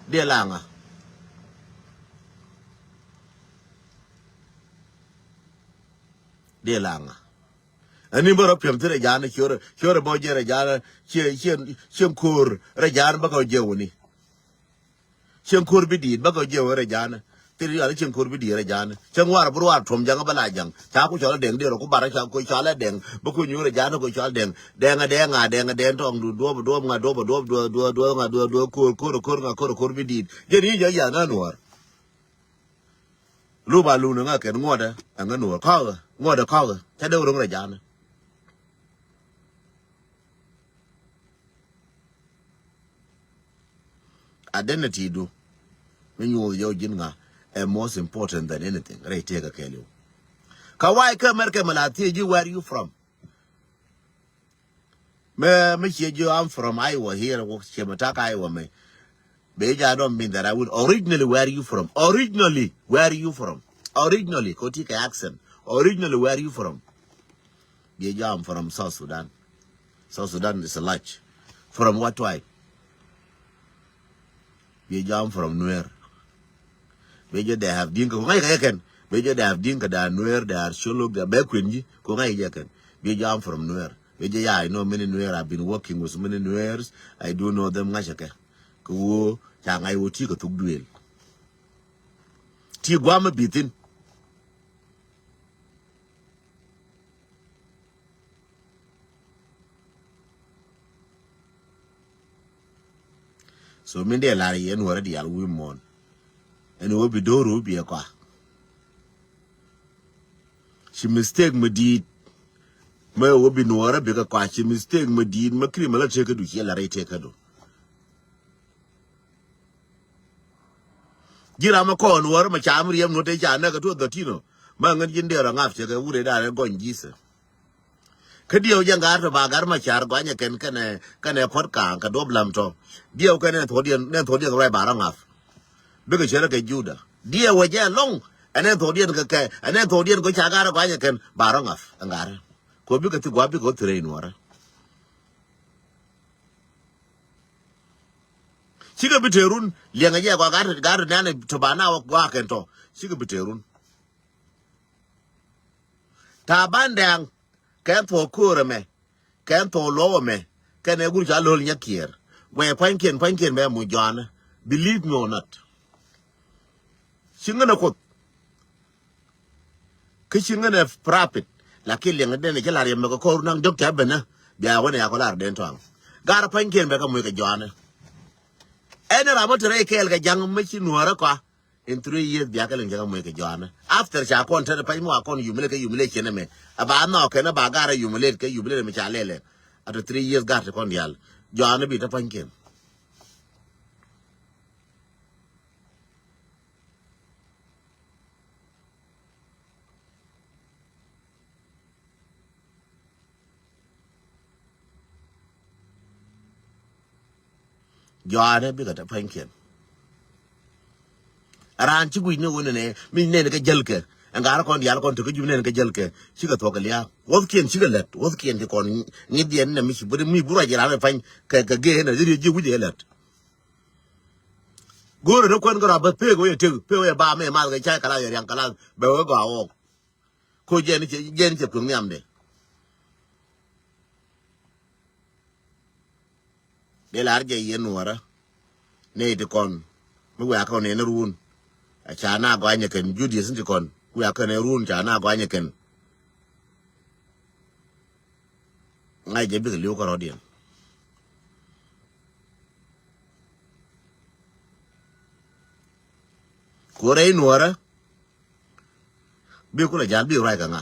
Dia langa. Dia langa. Ani bä rɔ piɛm thi rɛ ja̱a̱n ciöörɛ ciöörɛ bä jɛ rɛ ja̱a̱n. Ciɛ ciɛ ciɛ ko̱r rɛ ja̱a̱n bä kɔ jɛ wuni. Cieŋ ko̱r bi di̱i̱t bä kɔ jɛ wä rɛ ja̱a̱n. Thil yɔal cieŋ ko̱r bi di̱i̱t rɛ ja̱a̱n. Cieŋ war bi ruaar tuɔm ja̱ŋ bä la ja̱ŋ ca ku cɔl dɛŋ diɛr ku bar ca ku cɔl dɛŋ bä ku nyuur rɛ ja̱a̱n ku cɔl dɛŋ. Dɛŋ a dɛŋ a dɛŋ a dɛŋ tɔŋ du duɔp duɔp ŋa duɔp duɔp duɔp duɔp duɔp ŋa duɔp duɔp ko̱r ko̱r ko̱r ŋa ko̱r ko̱r bi di̱i̱t. Jɛ ni jɛ ya̱ na nuɔr. Lup a lun ŋa kɛn ŋuɔtdä ɛŋä nuɔr kɔkɛ ŋuɔtdä kɔkɛ ca dee wä ro̱ŋ rɛ ja̱a̱n. Identity du mi nyuuth yɛ wä ji̱n ŋa ɛ most important than anything rɛy tëëkä kɛɛliw. Ka wa̱i̱ kä America mɛ la thiec ji̱ where you from. Mɛ mɛ cie ji̱ I'm from Iowa here wä cie mɛ tak Iowa mɛ. Bee jɛ I don't mean that I will originally where you from originally where you from originally ko ti kɛ accent originally where you from. Bia jam from South Sudan. South Sudan is a large. From what tribe? Bia jam from Nuer. Bia jɛ they have Dinka. Ko ŋa̱c kɛ kɛn. Bia jɛ they have Dinka, they are Nuer, they are Shuluk, they are bɛ kuenji. Ko ŋa̱c kɛ kɛn. Bia jam from Nuer. Bia jɛ ya I know many Nuer. I've been working with many Nuers. I do know them ŋa̱c kɛ. Kɛ wo ca ŋa̱c wo ti kɛ thuk duel. Ti guam mi bi thin. So min dee lar yɛ nuɔrä diaal wi̱i̱ muɔ̱ɔ̱n. Ɛn ɣöö bi do̱r ɣöö bi ɛ kɔa. Ci mistake mi di̱i̱t. Mɛ ɣöö bi nuɔrä bikɛ kɔa ci mistake mi di̱i̱t mɛ kiri mɛ la tekädu ciɛ la rɛy tekädu. Ji̱ ram ɛ kɔn wär mɛ cam riɛm nuɔ̱t ɛ ca nɛk ɛ tuɔth dhɔtino. Mɛ ŋän ji̱n dee rɔ ŋa̱p cɛ kɛ wurɛ da̱a̱n ɛ gɔny ji̱thɛ. Kä diɛw jɛ ŋa̱r tɔ ba gar mɛ car gɔanyɛ kɛn kɛnɛ kɛnɛ puɔ̱t ka̱a̱ŋ kɛ duɔ̱p lam tɔ. Diɛw kɛn ɛn thuɔ̱diɛn ɛn thuɔ̱diɛn ruac ba rɔ ŋa̱p. Bikɛ cärä kɛ Juda diɛw wä jɛ ɛlɔ̱ŋ. Ɛn ɛn thuɔ̱diɛn kɛ kɛ ɛn ɛn thuɔ̱diɛn kɛ ca gar gɔanyɛ kɛn ba rɔ ŋa̱p ɛn garɛ. Kɛ bikɛ thi gua̱a̱p bikɛ wä thi rɛy nuɔ̱ɔ̱rä. Cikɛ bi te run liɛŋɛ jɛ kɔ gat gat nɛn tɔ ba na wä gɔaa kɛn tɔ. Cikɛ bi te run. Taban Dɛŋ kɛn thok ko̱o̱r ɛmɛ kɛn thok luɔw ɛmɛ kɛn ɛ gur ca lo̱l nyɛ kiɛɛr. Guɛy pua̱nykiɛn pua̱nykiɛn bɛ muc jɔanä. Believe me or not. Ci ŋän ɛ Kuoth. Kä ci ŋän ɛ prapit. Lakin liɛŋ den ci lar yɛ mɛ kɛ kɔr naŋ dɔk tɛ benä. Bia wänɛ ya kɔ lar den tɔaŋ. Gar pa̱nykiɛn bɛ kɛ muc kɛ jɔanä. Ɛn ram mi te rɛy kɛɛl kɛ ja̱ŋ mi ci nuäärä kɔa. In three years bia kɛ liŋ cɛ kɛ muc kɛ jɔanä. After ca kɔn te pany mi wa kɔn humiliate kɛ humiliate ciɛn ɛmɛ. A ba nhɔk kɛn a ba gar a humiliate kɛ humiliate ɛmɛ ca lɛlɛ. After three years gat ti kɔn diaal. Jɔaani bi te pa̱nykiɛn. Jɔaani bikɛ te pa̱nykiɛn. Raan ci guic ni wen nɛ mi nɛn kɛ jäl kɛ. Ɛn gaa rɛ kɔn diaal kɔn te kä jup nɛn kɛ jäl kɛ. Cikɛ thuɔk kɛ lia̱a̱. Wuɔthkiɛn cikɛ lät. Wuɔthkiɛn ti kɔn ŋi̱th diɛn nɛ mi ci bur mi bur a ji̱ raan ɛ pa̱ny kɛ kɛ gee nɛ ji̱ ji̱ wi̱c ɛ lät. Go̱o̱rɛ ni kuän kɛ rɔ bä pek wee tek pek wee ba mɛ math kɛ cay kɛ la yɛ riaŋ kɛ la bɛ wee gɔaa wɔɔk. Ko jɛn cɛ jɛn cɛ kueŋ nhiamdɛ. Dee lar jɛ yɛn nuɔrä. Nɛy ti kɔn mi wiakɛ kɔn nɛn run. A ca na gɔanyɛ kɛn Judaism ti kɔn wiakɛ kɔn nɛn run ca na gɔanyɛ kɛn. Ŋa̱c jɛ bikɛ li̱w kärɔ̱diɛn. Ku rɛy nuɔrä. Bi kulɛ jal bi ruac kɛ ŋa.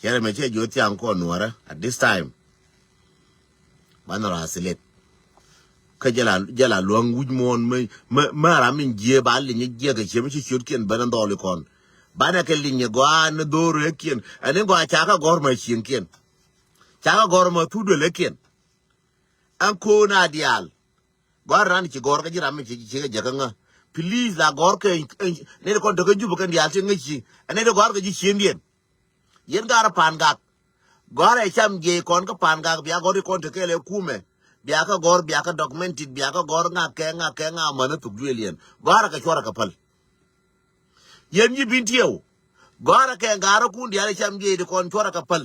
Cɛ rɛ mɛ cɛ jiö thiaŋ kɔn nuɔrä at this time. Banɛ rɔ asilet. Kä jɛ la jɛ la luäŋ wi̱c muɔ̱ɔ̱n mä mä ram in jiee ba linyɛ jiɛk kɛ ciɛ mi ci ciötkiɛn ben in dhɔɔl ikɔn. Banɛ kɛ linyɛ gɔaa ni dho̱o̱r rɛɛkiɛn ɛn in gɔaa ca kä gɔ̱r mä cieŋkiɛn. Ca kä gɔ̱r mä thuk duël ëkiɛn. Ɛn ko̱o̱n a diaal. Gɔ̱a̱r ran ci gɔ̱r kä ji̱ ram mi ci ci kɛ jɛ kä ŋä. Please la gɔ̱r kɛ nɛy kɔn te kä Jubɛ kɛn diaal ti ŋäc ci. Ɛ nɛy ti gɔ̱a̱r kɛ ji̱ ciëndiɛn. Yɛn ga̱r Pangak. Gɔ̱a̱r ɛ cam jiɛc kɔn kä Pangak bia gɔ̱r ti kɔn te kɛɛl ɛ kumɛ. Bia kä gɔ̱r bia kä documented bia kä gɔ̱r ŋak kɛ ŋak kɛ ŋak män ɛ thuk duëël yɛn. Gɔ̱a̱r ɛ kɛ cuɔr ɛ kɛ päl. Yɛn nyi bin tiɛw. Gɔ̱a̱r ɛ kɛ ga̱r ɛ kun diaal ɛ cam jiɛc ti kɔn cuɔr ɛ kɛ päl.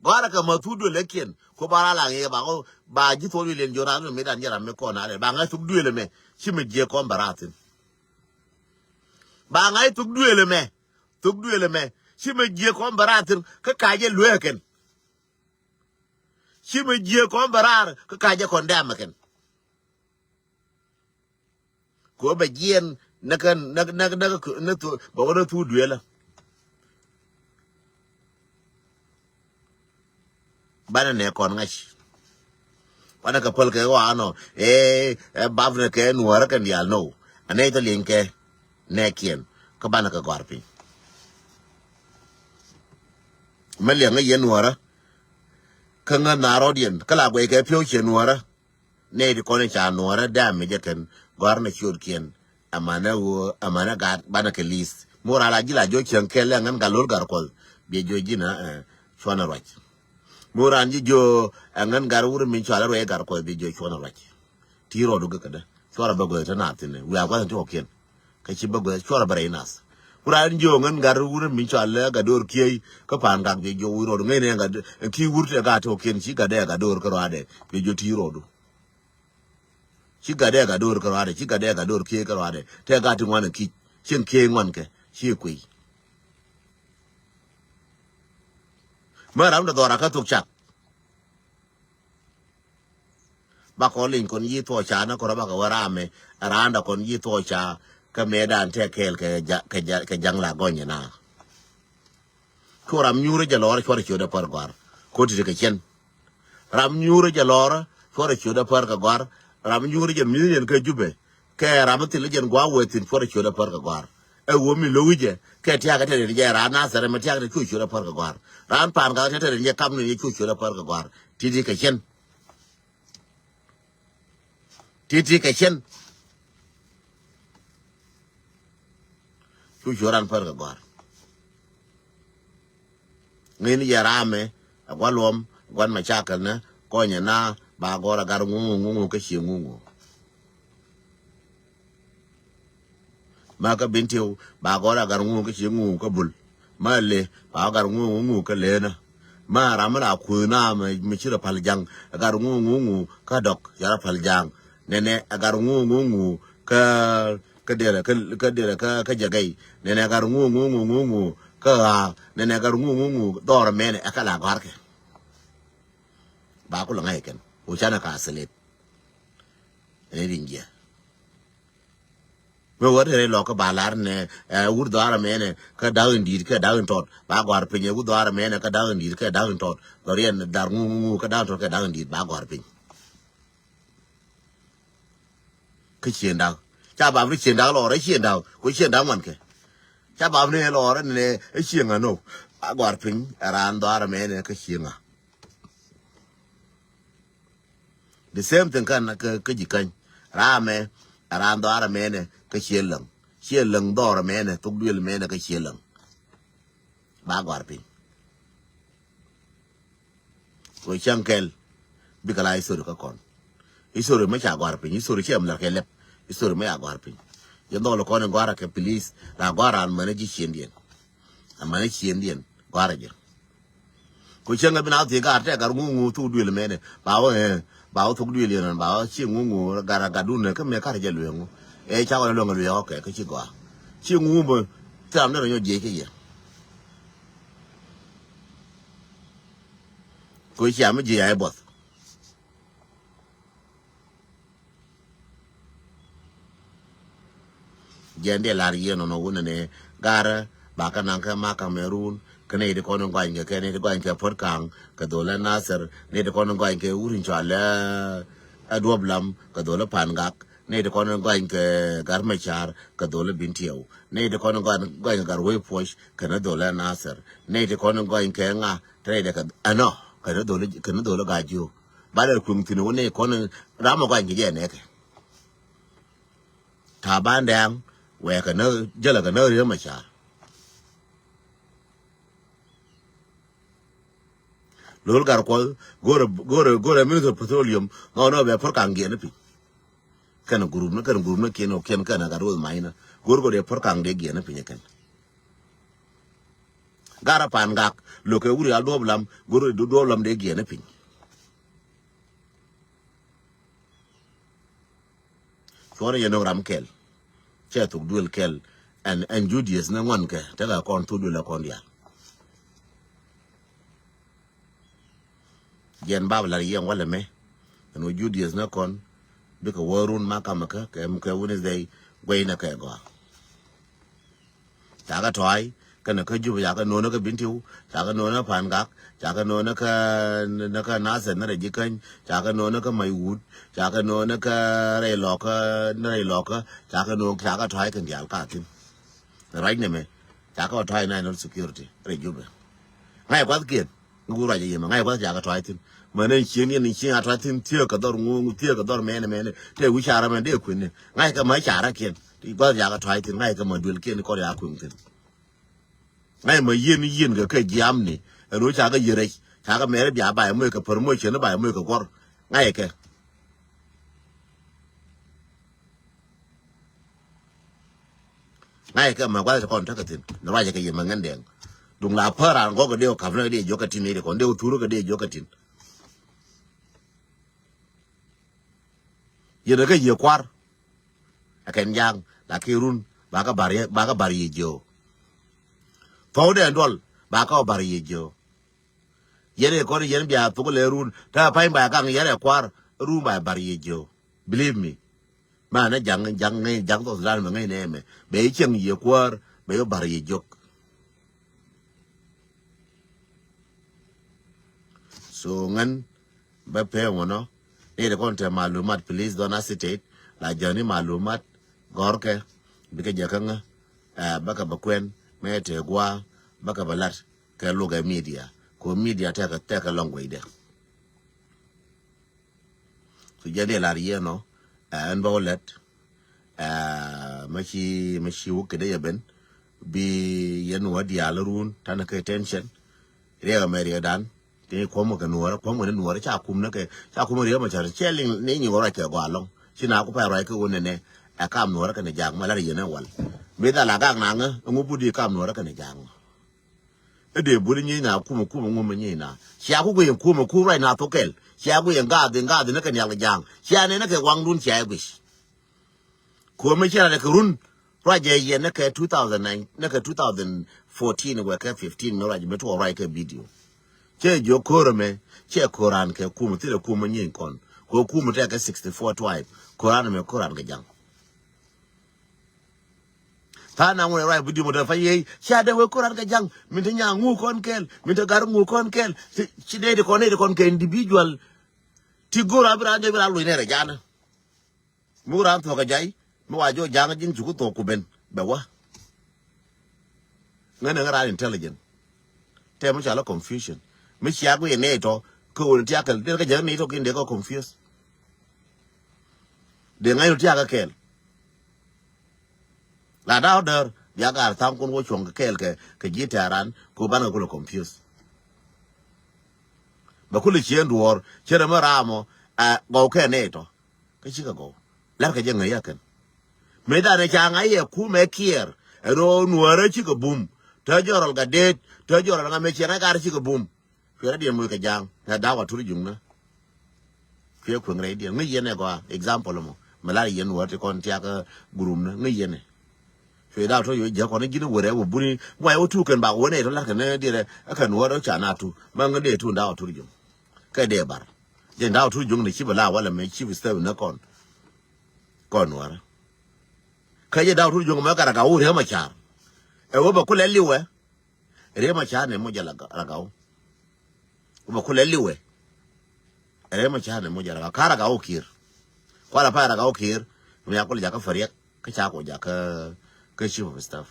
Gɔ̱a̱rä kɛ ma thuk duël ɛ kiɛn. Ku ba ra la ŋi̱i̱ ba ɣöö ba ji̱ thok duël ɛn jiök ran mi dan jɛ ram mi kɔn a rɛ ba ŋa̱c thuk duël ɛmɛ. Ci mi jiɛ kɔn bɛ rath thi̱n. Ba ŋa̱c thuk duël ɛmɛ. Thuk duël ɛmɛ. Ci mi jiɛ kɔn bɛ rath thi̱n kä ka jɛ luee kɛn. Ci mi jiɛ kɔn bɛ raar kä ka jɛ kɔn dɛm kɛn. Ko bɛ jiɛn näkä näkä näkä näkä bɛ wä näk thuk duëlä. Banɛ nɛ kɔn ŋa̱c. Banɛ kɛ päl kɛ ɣɔaa nɔ. Ee ɛ bap nɛ kɛ nuɔ̱ɔ̱rä kɛn diaal nɔ. Ɛ nɛy thɔ lieny kɛ nɛɛkiɛn kä banɛ kɛ gɔ̱a̱r piny. Mɛ liɛŋä yɛn nuɔ̱ɔ̱rä. Kä ŋäth na rɔ̱diɛn kä la guɛy kɛ piɔ̱w ciɛ nuɔ̱ɔ̱rä. Nɛy ti kɔn in ca nuɔɔrä dam mi jɛ kɛn gɔ̱a̱r nɛ ciötkiɛn. Amanɛ ɣöö amanɛ gat banɛ kɛ li̱th mi wä ral a ji̱ la jiɔ cieŋ kɛl lɛ ŋän gat lo̱l gat kuɔth. Biɛ jiɔ ji̱n a cuɔnɛ ruac. Mi wä ral ji̱ jiɔ ɛ ŋän gat wurɛ min cɔal a ruac gat kuɔth biɛ jiɔ cuɔnɛ ruac. Ti rɔɔdu gɛ kädä cuɔrɛ bä guäth te naath thi̱n wiaa gua̱th in ti kɔkiɛn. Kä ci bä guäth cuɔrɛ bä rɛy nath. Wurɛ ral jiɔ ŋän gat wurɛ min cɔal a gat do̱r kiey kä pa̱a̱n gak biɛ jiɔ wi̱i̱ rɔɔdu ŋäcnɛ gat ki wur tɛ gat ti kɔkiɛn ci gat dee gat do̱r kä ruaadɛ biɛ jiɔ ti rɔɔdu. Ci gat dee gat do̱r kä ruaadɛ ci gat dee gat do̱r kiey kä ruaadɛ tɛ gat ti ŋuan kic cieŋ kiey ŋuan kɛ ci kuiy. Mä ram dee dhɔra kä thok cak. Ba kɔn liny kɔn yi thuɔɔca ni kɔn bakɛ wä ramɛ. Randa kɔn yi thuɔɔca kä mɛ dan tɛ kɛɛl kɛ ja kɛ ja kɛ jaŋ la gɔnyɛ na. Cu ram nyuurä jɛ lɔɔrä cuɔrɛ ciötdä pär gɔ̱a̱r. Ko̱ti ti kɛ cien. Ram nyuurä jɛ lɔɔrä cuɔrɛ ciötdä pär kɛ gɔ̱a̱r. Ram nyuurä jɛ mi̱th yɛn kä Jubɛ. Kɛ ram mi thil jɛn gua̱a̱ wee thi̱n cuɔrɛ ciötdä pär kɛ gɔ̱a̱r. Ɛ wee mi lo̱wi jɛ kɛ tiakä te rin jɛ ran Nathɛrɛ mi tiakä te cuɔ ciötdä pär kɛ gɔ̱a̱r. Ran Pangak te te rin jɛ kap ni jɛ cuɔ ciötdä pär kɛ gɔ̱a̱r. Ti̱ti̱ kɛ cien. Ti̱ti̱ kɛ cien. Cu cuɔ̱ran pär kɛ gɔ̱a̱r. Ŋi̱n yɛ ramɛ ɛ gua̱n luɔm ɛ gua̱n macakɛl nɛ kɔnyɛ na ba gɔ̱r ɛ gat ŋuŋu ŋuŋu kä ciɛ ŋuŋu. Ma kä Bentiu ba gɔ̱r ɛ gat ŋuŋu kä ciɛ ŋuŋu kä Bul. Ma le ba gat ŋuŋu ŋuŋu kä Leenä. Ma ram mi la kuth na mi ci rɔ pal jaŋ ɛ gat ŋuŋu ŋuŋu kä Dɔk cɛ rɔ pal jaŋ. Nɛnɛ ɛ gat ŋuŋu ŋuŋu kä kä derɛ kä kä derɛ kä kä jɛ gɛy. Nɛnɛ gat ŋuŋu ŋuŋu ŋuŋu kä ɣaa. Nɛnɛ gat ŋuŋu ŋuŋu dhɔr mɛnɛ ɛ kä la gɔ̱a̱rkɛ. Ba kulɛ ŋa̱c kɛn ku canɛ ka asilet. Ɛn rin jiɛ. Mi wä rɛy lɔk kä ba lar nɛ, ɛ, wur dhɔaar ɛmɛnɛ kä da̱k in di̱i̱t kɛ da̱k in tɔt. Ba gɔ̱a̱r piny ɛ wur dhɔaar ɛmɛnɛ kä da̱k in di̱i̱t kɛ da̱k in tɔt. Dhɔriɛn dhar ŋu ŋu ŋu kä da̱k in tɔt kɛ da̱k in di̱i̱t ba gɔ̱a̱r piny. Kä cien da̱k. Ca bap ni cien da̱k lɔɔr ɛ cien da̱k. Ku cien da̱k ŋuan kɛ. Ca bap ni lɔɔr ɛ nɛ ɛ cien ŋa nɔ. Ba gɔ̱a̱r piny ɛ raan dhɔaar ɛmɛnɛ kä cien ŋa. The same thing kan kä, kä Ji̱käny. Ramɛ, ran dhɔaar ɛmɛnɛ kä Ciɛ Läŋ. Ciɛ Läŋ dhɔaar ɛmɛnɛ, thok duël ɛmɛnɛ kä Ciɛ Läŋ. Ba gɔ̱a̱r piny. Kɛ cäŋ kɛl. Bikɛ la history kä kɔn. History mɛ ca gɔ̱a̱r piny. History ciɛ mi lɛr kɛ lɛp. History mɛ ca gɔ̱a̱r piny. Yɛn dhɔl kɔn in gɔ̱a̱r kɛ police. La gɔ̱a̱r ran mɛn ji̱ ciëndiɛn. Amäni ciëndiɛn gɔ̱a̱rä jɛ. Ku cieŋ ɛ bi na thik gar tɛ gar ŋuŋu thuk duël mɛnɛ. Ba wä, ɛ, ba wä thuk duël yɛn, ba wä ci ŋuŋu gar, gar dun nɛ kä mɛ kar jɛ lueŋ. Ɛ ca wä lueŋ lueŋ, okay, kä ci gɔaa. Ci ŋuŋu bä thiam ni rɔ nyɔ jiɛc kä yɛ. Ku cia mi jiɛc a i̱ buɔth. Jɛn diɛ lar yie nɔnɔ wunɛ ni garɛ ba kä naŋ kä ma Kamerun. Kä ni ti kɔn in gɔany kɛ, kɛ ni ti gɔany kɛ Puɔt Kaŋ kɛ dholä Nasir. Ni ti kɔn in gɔany kɛ wur in cɔal ɛ Duɔp Lam kɛ dholä Pangak. Ni ti kɔn in gɔany kɛ Gat Macar kɛ dholä Bintiɛw. Ni ti kɔn in gɔany, gɔany kɛ Gat Wec Puɔc kɛ ni dholä Nasir. Ni ti kɔn in gɔany kɛ ŋa te ni dɛ kɛ ɛnɔ kɛ ni dholä, kɛ ni dholä Gajiok. Ba lɛ kueŋ thi̱n wä ni kɔn in ram in gɔany kɛ jɛ nɛkɛ. Taban Dɛŋ wɛɛkɛ näk jälɛ kɛ näk Riek Macar. Lol Gatkuɔth go̱rɛ, go̱rɛ, go̱rɛ Minister of Petroleum nɔnɔ bɛ Puɔt Kaŋ giɛn ni piny. Kɛn group ni, kɛn group ni kiɛn, kiɛn kɛn Gatkuɔth ma̱a̱cnä go̱r go̱rɛ Puɔt Kaŋ dee giɛn ni piny kɛn. Garɛ Pangak lo̱kɛ wuri a Duɔp Lam go̱rɛ Duɔp Lam dee giɛn ni piny. Cuɔrɛ yɛ nöŋ ram kɛl. Cɛ thuk duël kɛl. Ɛn, ɛn Judieth ni ŋuan kɛ tekɛ kɔn thuk duël ɛ kɔn diaal. Jɛn bap lar yɛn walɛ mɛ. Ɛn wä Judieth ni kɔn bikɛ wä run ma kamɛ kä kɛ, kɛ Wednesday guɛy ni kɛ gɔaa. Cakɛ tɔ̱a̱c kɛnɛ kä Jubɛ, cakɛ no̱o̱nä kä Bintiu, cakɛ no̱o̱nä Pangak, cakɛ no̱o̱nä kä, ni kä Nasir ni rɛ Ji̱käny, cakɛ no̱o̱nä kä Mac Wut, cakɛ no̱o̱nä kä rɛy Lɔkä, ni rɛy Lɔkä, cakɛ no̱o̱n, cakɛ tɔ̱a̱c kɛn diaal ka thi̱n. Ruac nɛmɛ cakɛ tɔ̱a̱c national security rɛy Jubɛ. Ŋa̱c kuathkiɛn. Ŋu ruac a yemɛ ŋa̱c kuath cakɛ tɔ̱a̱c thi̱n. Män in cieŋ yɛn in cieŋ a tɔ̱a̱c thi̱n thiek kɛ dhɔr ŋuŋ thiek kɛ dhɔr mɛn mɛn. Tëë wi̱c carä mɛn dee kui̱ni. Ŋa̱c kɛ mä carä kiɛn. Ti gua̱th cakɛ tɔ̱a̱c thi̱n ŋa̱c kɛ mä duël kiɛn kɔr ya kui̱ŋ thi̱n. Ŋa̱c mä yieen yieen kɛ kɛ jiamni. Ɛn ɣöö cakɛ yieen rɛc cakɛ mɛr bia bay moc kɛ promotion bay moc kɛ guɔ̱r. Ŋa̱c kɛ. Ŋa̱c kɛ ma gua̱th kɔn tekɛ thi̱n ni ruacɛ kɛ yɛ ma ŋän dɛŋ. Duŋ la pär an gɔk kɛ dee kap ni kɛ dee jiök kɛ tin ni dee kɔn dee thur kɛ dee jiök kɛ tin. Yɛn kɛ yɛ kuar. Ɛ kɛn ja̱a̱ŋ la ki run ba kɛ bar yɛ, ba kɛ bar yɛ jiö. Thɔw dee duɔl ba kɛ bar yɛ jiö. Yɛn ɛ kɔn yɛn bia thok lɛ run ta pany ba kaŋ yɛn ɛ kuar run ba bar yɛ jiö. Believe me. Manɛ jaŋ jaŋ ŋäc jaŋ thok Sudan mɛ ŋäc nɛ mɛ bɛ i̱ cieŋ yɛ kuäär bɛ i̱ bar yɛ jiök. So ŋän bä pee ŋuɔnɔ ni ti kɔn te malumat, please don't hesitate. La jäni malumat gɔrkɛ bikɛ jɛ kä ŋä. Ɛ bä kɛ bä kuɛn mɛ te gua bä kɛ bä lat kɛ lukɛ media. Ko media tekɛ tekɛ lɔŋ guecdɛ. So jɛn dee lar yɛn ɔ ɛn bä wä lɛt. Ɛ mɛ ci mɛ ci wä kɛ dee yɛ ben bi yɛn wä diaal run tanɛ kɛ tension. Riɛk mɛ riɛk dan ti kuɔm kɛ nuɔrɛ kuɔm kɛ ni nuɔrɛ ca kum ni kɛ ca kum riɛk mɛ ca cɛ liŋ ni nyi wä ruac kɛ gɔaa lɔŋ ci na ku pɛ ruac kɛ wä nɛnɛ. Ɛ kam nuɔrɛ kɛ ni ja̱a̱ŋ mɛ lar yɛn ɛ wal mi dhal a gak naŋä ŋu but di kam nuɔrɛ kɛ ni ja̱a̱ŋ. Ɛ dee buni nyiec na kumɛ kumɛ ŋumɛ nyiec na cia ku guiy kumɛ kum ruac na thok kɛl cia guiy gath in gath in ni kɛ nial kɛ ja̱a̱ŋ cia nɛ ni kɛ waŋdun cia ɛ guic. Kumɛ cia rɛ kɛ run ruac jɛ yɛ ni kɛ two thousand nine ni kɛ two thousand fourteen wɛ kɛ fifteen mi ruac mi tuɔɔk ruac kɛ video. Cɛ jiök ko̱rɛ mɛ cɛ ko̱ran kɛ kumɛ thilɛ kumɛ nyiec kɔn kɛ kumɛ tɛk kɛ sixty four tribe ko̱ran mɛ ko̱ran kɛ ja̱ŋ. Tha̱a̱ŋ naŋ wä ruac video mɔ te fa yey. Cia dee wee ko̱r an kɛ ja̱ŋ. Min te nyaŋ ŋu kɔn kɛɛl. Min te gar ŋu kɔn kɛɛl. Ci, ci dee ti kɔn, dee ti kɔn kɛ individual. Ti go̱r a bi raan jɛ bi raan loc nɛɛrɛ ja̱a̱nä. Mi wä raan thuɔ̱k kɛ ja̱y. Mi wa jɔɔ ja̱a̱ŋ ji̱n cuk thuɔ̱k ku ben. Bɛ wä. Ŋän ɛ ŋä raan intelligent. Tɛm mi ca lɔ confusion. Mi ciak mi yɛ nɛy tɔ. Kä ɣöö ni tiak kɛl. Dee kɛ jɛ nɛy tɔ kin dee kɛ confuse. Dee ŋa̱c ni tiak kɛ kɛɛl. La da̱w däär bia gaar tha̱a̱ŋ kun wä cuɔ̱ŋ kɛ kɛɛl kɛ, kɛ ji̱ tɛ̈ran kɛ banɛ kulɛ confuse. Bɛ kulɛ cieen duɔ̱ɔ̱r cierɛ mi raamɔ. Ɛ gɔw kɛ nɛy tɔ kä cikɛ gɔw. La̱rkɛ jɛ ŋäc yakɛn. Mëë danɛ ca ŋa̱c yɛ kumɛ kiɛɛr ɛn ɣöö nuäärä cikɛ bum. Te jɔrɔl Gatdet, te jɔrɔl ŋa mëë ciɛ ŋa̱c gaar cikɛ bum. Cuɛ rɛydiɛn moc kɛ ja̱a̱ŋ. Ɛ da̱a̱k wa tut juŋnä. Cuɛ kueŋ rɛydiɛn. Ŋäc yɛn ɛ gɔaa example mɔ. Mi lar yɛn wä ti kɔn tiak, eh, group nä. Ŋäc yɛn ɛ. Cuɛ da̱a̱k tɔ yo̱ jiäk kɔn ji̱n wärɛ wä buni. Buay wä tu kɛn bak wä nɛ tɔ lar kɛn nɛ diɛrɛ. Ɛ kɛn wä rɔ ca na tu. Ma ŋäc dee tu da̱a̱k wa tut juŋ. Kɛ dee bar. Jɛn da̱a̱k wa tut juŋ ni ci bɛ la walɛ mɛ ci bi step nä kɔn. Kɔn wärä. Kä jɛ da̱a̱k wa tut juŋ mɛ kɛ Ragaw Riek Machar. Ɛ wä bɛ kulɛ liwɛ. Riek Machar ni muc jɛ Ragaw. Wä bɛ kulɛ liwɛ. Riek Machar ni muc jɛ Ragaw. Ka Ragaw Kiir. Kualɛ pa Ragaw Kiir. Mi a kulɛ jakä fariɛk. Kä ca kɔ jakä kä chief of staff.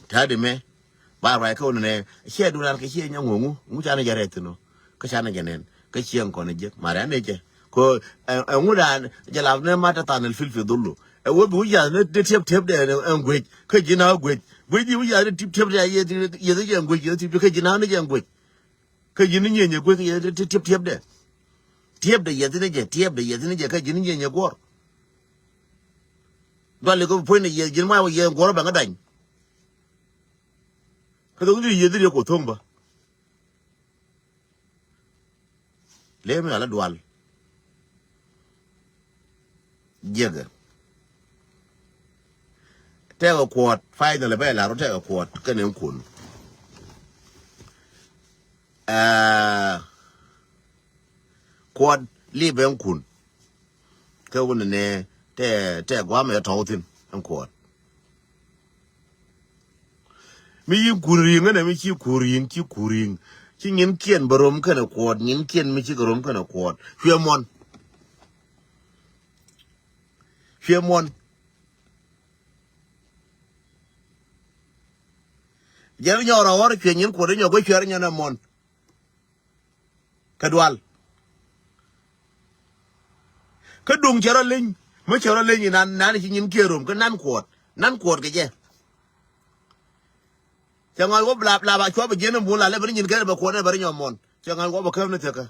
Ta̱a̱ di mɛ ba ruac kä wunɛ nɛ ciɛ dulan kɛ ciɛ nyɛ ŋuŋu ŋu canɛ jɛ rɛth thin ɔ. Kä canɛ jɛ nɛn kä ciɛ ŋ kɔn jek ma rɛn ni jɛ. Ko ɛŋu dan jɛ lap ni ma ta than al fil fi dhullu. Ɛ wä bi wi̱c yath ni ti tiɛp tiɛp dɛ ɛn guec kä ji̱ na guec guec di wi̱c yath ni tiɛp tiɛp dɛ yeth jɛ guec yeth tiɛp kä ji̱ na ni jɛ guec. Kä ji̱n ni nyieny ɛ guec yɛ ti tiep tiep dɛ. Tiep dɛ yɛ thin jɛ tiep dɛ yɛ thin jɛ kä ji̱n ni nyieny ɛ guɔ̱r. Duali kɛ puɔ̱ny ni yɛ ji̱n ma yɛ guɔ̱r bɛ ŋä dany. Kä thok ni yɛ dhiri ko thoŋ bä. Lemi ala dual. Jiɛkɛ. Tɛkɛ kuɔt, final bɛ lar tɛkɛ kuɔt kɛnɛ kun. Ɛɛ, kuɔt li bɛ kun. Kɛ wun ni tɛ tɛ guam yɛ tɔw thin ɛn kuɔt. Mi yi kur ri̱i̱ŋ ɛnɛ mi ci kur ri̱i̱ŋ ci kur ri̱i̱ŋ. Ci nyin kiɛn bɛ rom kɛnɛ kuɔt nyin kiɛn mi ci kɛ rom kɛnɛ kuɔt. Cuɛ muɔn. Cuɛ muɔn. Jɛn nyɔk rɔ ɣɔr cuɛ nyin kuɔt nyɔk bä cuɛ nyɔn ɛ muɔn. Kɛ dual. Kä duŋ cɛ rɔ leny mi cɛ rɔ leny inan nan ci nyin kiɛ rom kä nan kuɔt nan kuɔt kɛ jɛ. Cɛ ŋɔc wä bla bla ba cuɔ bɛ jiɛn in bun la lɛ bɛ ni nyin kɛn bɛ kuɔt nɛ bɛ ri nyɔ mɔn cɛ ŋɔc wä bɛ käm ni thɛkä.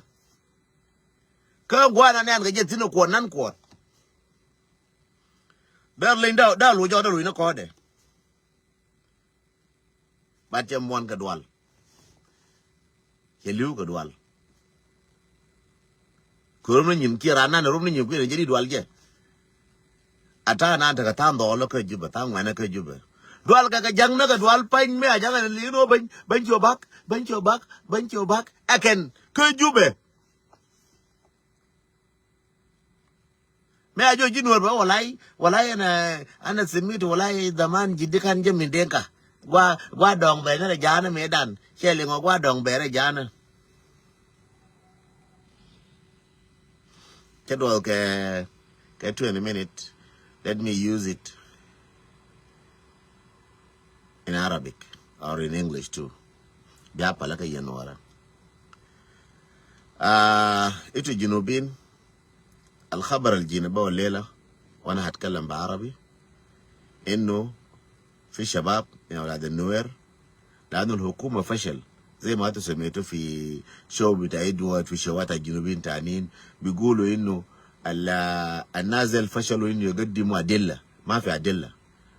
Kä gua̱a̱n anɛn kɛ jɛ thin kuɔt nan kuɔt. Dɛr leny da da luc jɔk da luc ni kɔɔdɛ. Bat cɛ muɔn kɛ dual. Cɛ li̱w kɛ dual. Kɛ rom ni nyin kiɛ ran nan rom ni nyin kui̱ ni jɛ di dual jɛ. A ta̱a̱ nan tekɛ ta̱a̱ dhɔɔl kä Jubɛ ta̱a̱ ŋuɛnɛ kä Jubɛ. Dual kɛ kɛ ja̱ŋ ni kɛ dual pany mi a ja̱ŋ ni li̱i̱n wä beny beny ci wä bak beny ci wä bak beny ci wä bak. Ɛ kɛn kä Jubɛ. Mɛ a jɔ ji̱ nuɔr bɛ walay walay ɛn ɛn simit walay dhaman ji̱ dikan jɛ min denka. Gua gua dɔŋ bɛ ni rɛ ja̱a̱nä mɛ dan cɛ liŋɔ gua dɔŋ bɛ rɛ ja̱a̱nä. Cɛ duɔth kɛ kɛ twenty minute. Let me use it in Arabic or in English too. Bia palä kä yɛn wara. Ah, itu Junubin. Al khabar al jina bä wa lela wa ana hatkalam bi Arabi. Innu fi shabab min awlad al Nuer. Lanu al hukuma fashal. Zay ma atu samitu fi show bita Edward fi showata Junubin tanin. Bigulu innu al, al nas del fashalu innu yagaddimu adilla. Ma fi adilla.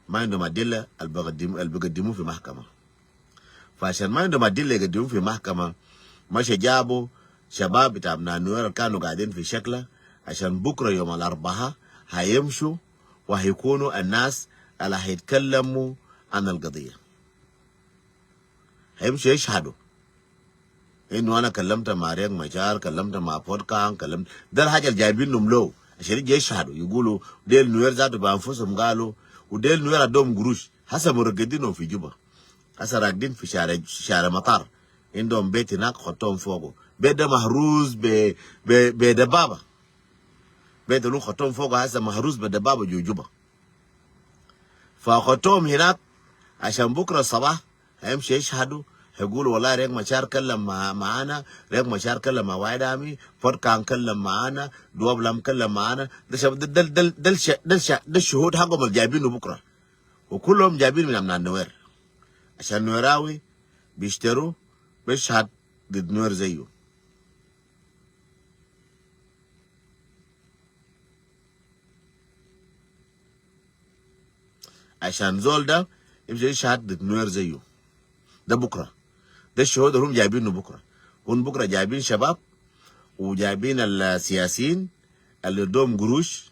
Ma indum adilla al bigaddimu fi mahkama. Fa ashan ma indum adilla yagaddimu fi mahkama, masha jabu shabab bita abna Nuer al kanu gaidin fi shakla, ashan bukra yom al arbaha hayimshu wa hayikunu al nas al hayitkallamu an al gadiya. Hayimshu yashhadu. Innu ana kalamta ma Riek Machar, kalamta ma Puot Kang, kalam, de alhaja al jaibinum lo. Ashan yiji yashhadu, yigulu, del Nuer zatu bi anfusum galu, u del Nuer adom gurush. Hasa muragidinum fi Juba. Hasa ragidin fi shara, shara matar. Indom bet hinak khatom fogo. Bet de mahruz be, be, be dababa. Bet inu khatom fogo hasa mahruz be dababa ju Juba. Fa khatom hinak, ashan bukra sabah, hemshi yashhadu, hegulu wallahi Riek Machar kalam ma, maana, Riek Machar kalam ma White Army, Puot Kang kalam maana, Duop Lam kalam maana, de shab-, de, de, de, de, de, de shuhud hagum al jaibinu bukra. Wa kullum jaibinu min amna Nuer. Ashan Nuerawi, bishtaru, bishhad, did Nuer zeyu. Ashan zol da, imshi yashhad did Nuer zeyu. Da bukra. Da shuhud hum jaibinu bukra. Hun bukra jaibin shabab, u jaibin al siyasiyin, al dom gurush,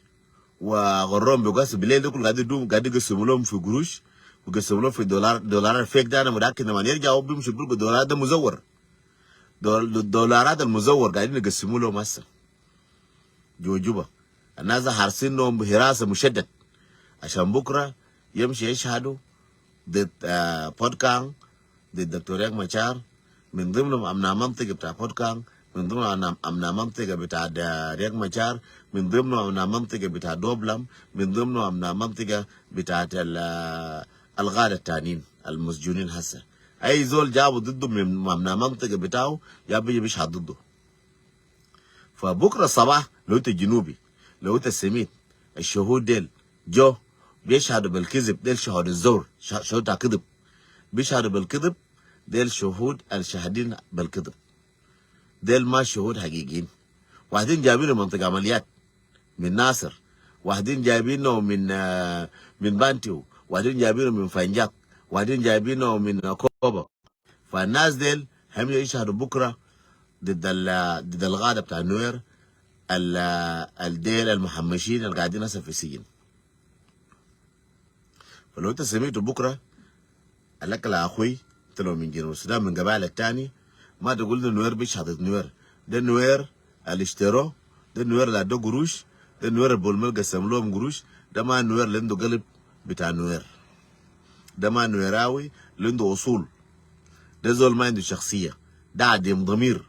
wa garrom bi gas bilel de kul gadi dum, gadi gasimu lom fi gurush, bi gasimu lom fi dolar, dolar fake da ana mutakid man yarja u bimshi bilgu dolar da muzawar. Dol-, dolarat al muzawar gadi gasimu lom hasa. Ju Juba. Anas da harsin nom hirasa mushaddad. Ashan bukra yamshi yashhadu did, ah, Puot Kang, did Doktor Riek Machar, min dimnum amna mantiga bita Puot Kang, min dimnum amna, amna mantiga bita da Riek Machar, min dimnum amna mantiga bita Duop Lam, min dimnum amna mantiga bita al, ah, al gada tanin, al musjunin hasa. Ay zol jabu diddu min amna mantiga bitau, ya biji bishhad diddu. Fa bukra sabah, lo ita junubi, lo ita semit, al shuhud del, jo, bishhadu bel kizib, del shuhud al zor, sha-, shuhud ta kidib. Bishhadu bel kidib, del shuhud al shahidin bel kidib. Del ma shuhud hagigiyin. Wahidin jabinu mantiga amaliyat, min Nasir. Wahidin jabinu min, ah, min Bantiu. Wahidin jabinu min Fanjak. Wahidin jabinu min Akobo. Fa nas del, hemshi yashhadu bukra, did al, did al gada bita Nuer, al, al del al muhammishin, al gadin hasa fi sijin. Fa lo ita semitu bukra, alak la akhui, ita lo min Junub Sudan, min gabail tani, ma tagul de Nuer bishhad did Nuer. De Nuer, al ishtero, de Nuer la de gurush, de Nuer al Bol Mel gasam lom gurush, de ma Nuer le indu galib bita Nuer. De ma Nuerawi le indu usul. De zol ma indu shakhsiya. De adim damir.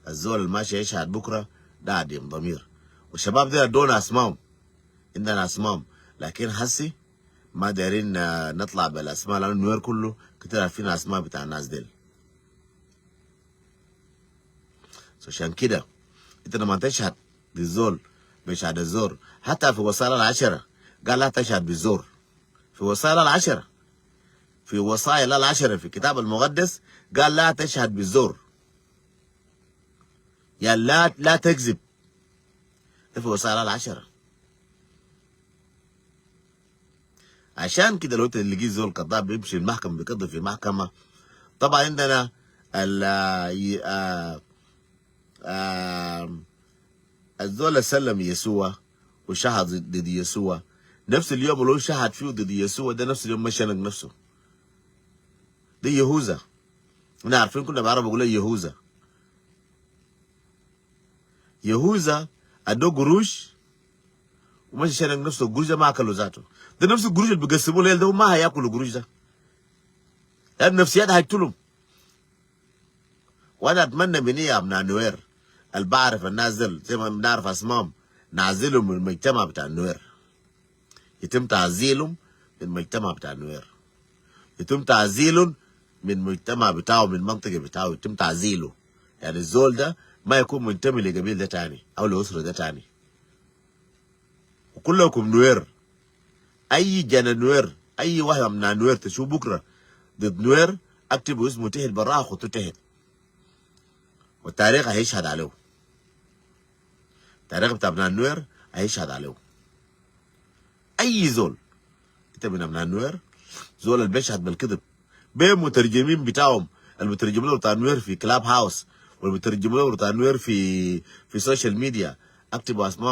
Al zol al mashi yashhad bukra, de adim damir. Wa shabab de adona asmam. Indana asmam. Lakin hasi, ma dairin, ah, natla bel asma, lanu Nuer kullu, ketir arfin asma bita nas del. So, ashan kida, ita lama tashhad bi zol, bi shahada zor. Hata fi wasail al ashara, gal la tashhad bi zor. Fi wasail al ashara. Fi wasail al ashara, fi kitab al muqaddas, gal la tashhad bi zor. Ya la, la takzib. De fi wasail al ashara. Ashan kida lo ita ligi zol kadab bimshi al mahkama bikadib fi mahkama. Taban indana al, ah, yi-, ah, ah, al zol al salam Yesua wa shahad did Yesua. Nafs al yom al shahad fiu did Yesua, de nafs al yom ma shanag nafsu. De Yehuza. Ina arfin kulna bi Arab bigulu Yehuza. Yehuza, ado gurush, u mashi shanag nafsu, gurush de ma akalu zatu. De nafsu gurush al bigasimu lel de, u ma hayakulu gurush de. Lanu nafsiyat hajtulum. Wa ana atmanna min ya abna Nuer, al barif al nas del, zay ma banarif asmam, nazilum min mujtama bita Nuer. Yatim tazilum min mujtama bita Nuer. Yatim tazilum min mujtama bitao, min mantiga bitao. Yatim tazilu. Yani zol de ma yakun muntami le gabil de tani, aw le usra de tani. Wa kullukum Nuer. Ayi jana Nuer, ayi wahid mina Nuer tashuf bukra did Nuer, aktibu ismu taht baraha, khutu taht. Wa tarikh hayashhad alehu. Tarikh bita abna Nuer hayashhad alehu. Ayi zol. Ita min abna Nuer, zol al bishhad bel kidib. Be mutarjimin bitahum, al bitarjimu le bita Nuer fi Clubhouse, wal bitarjimu le bita Nuer fi, fi social media. Aktibu asmam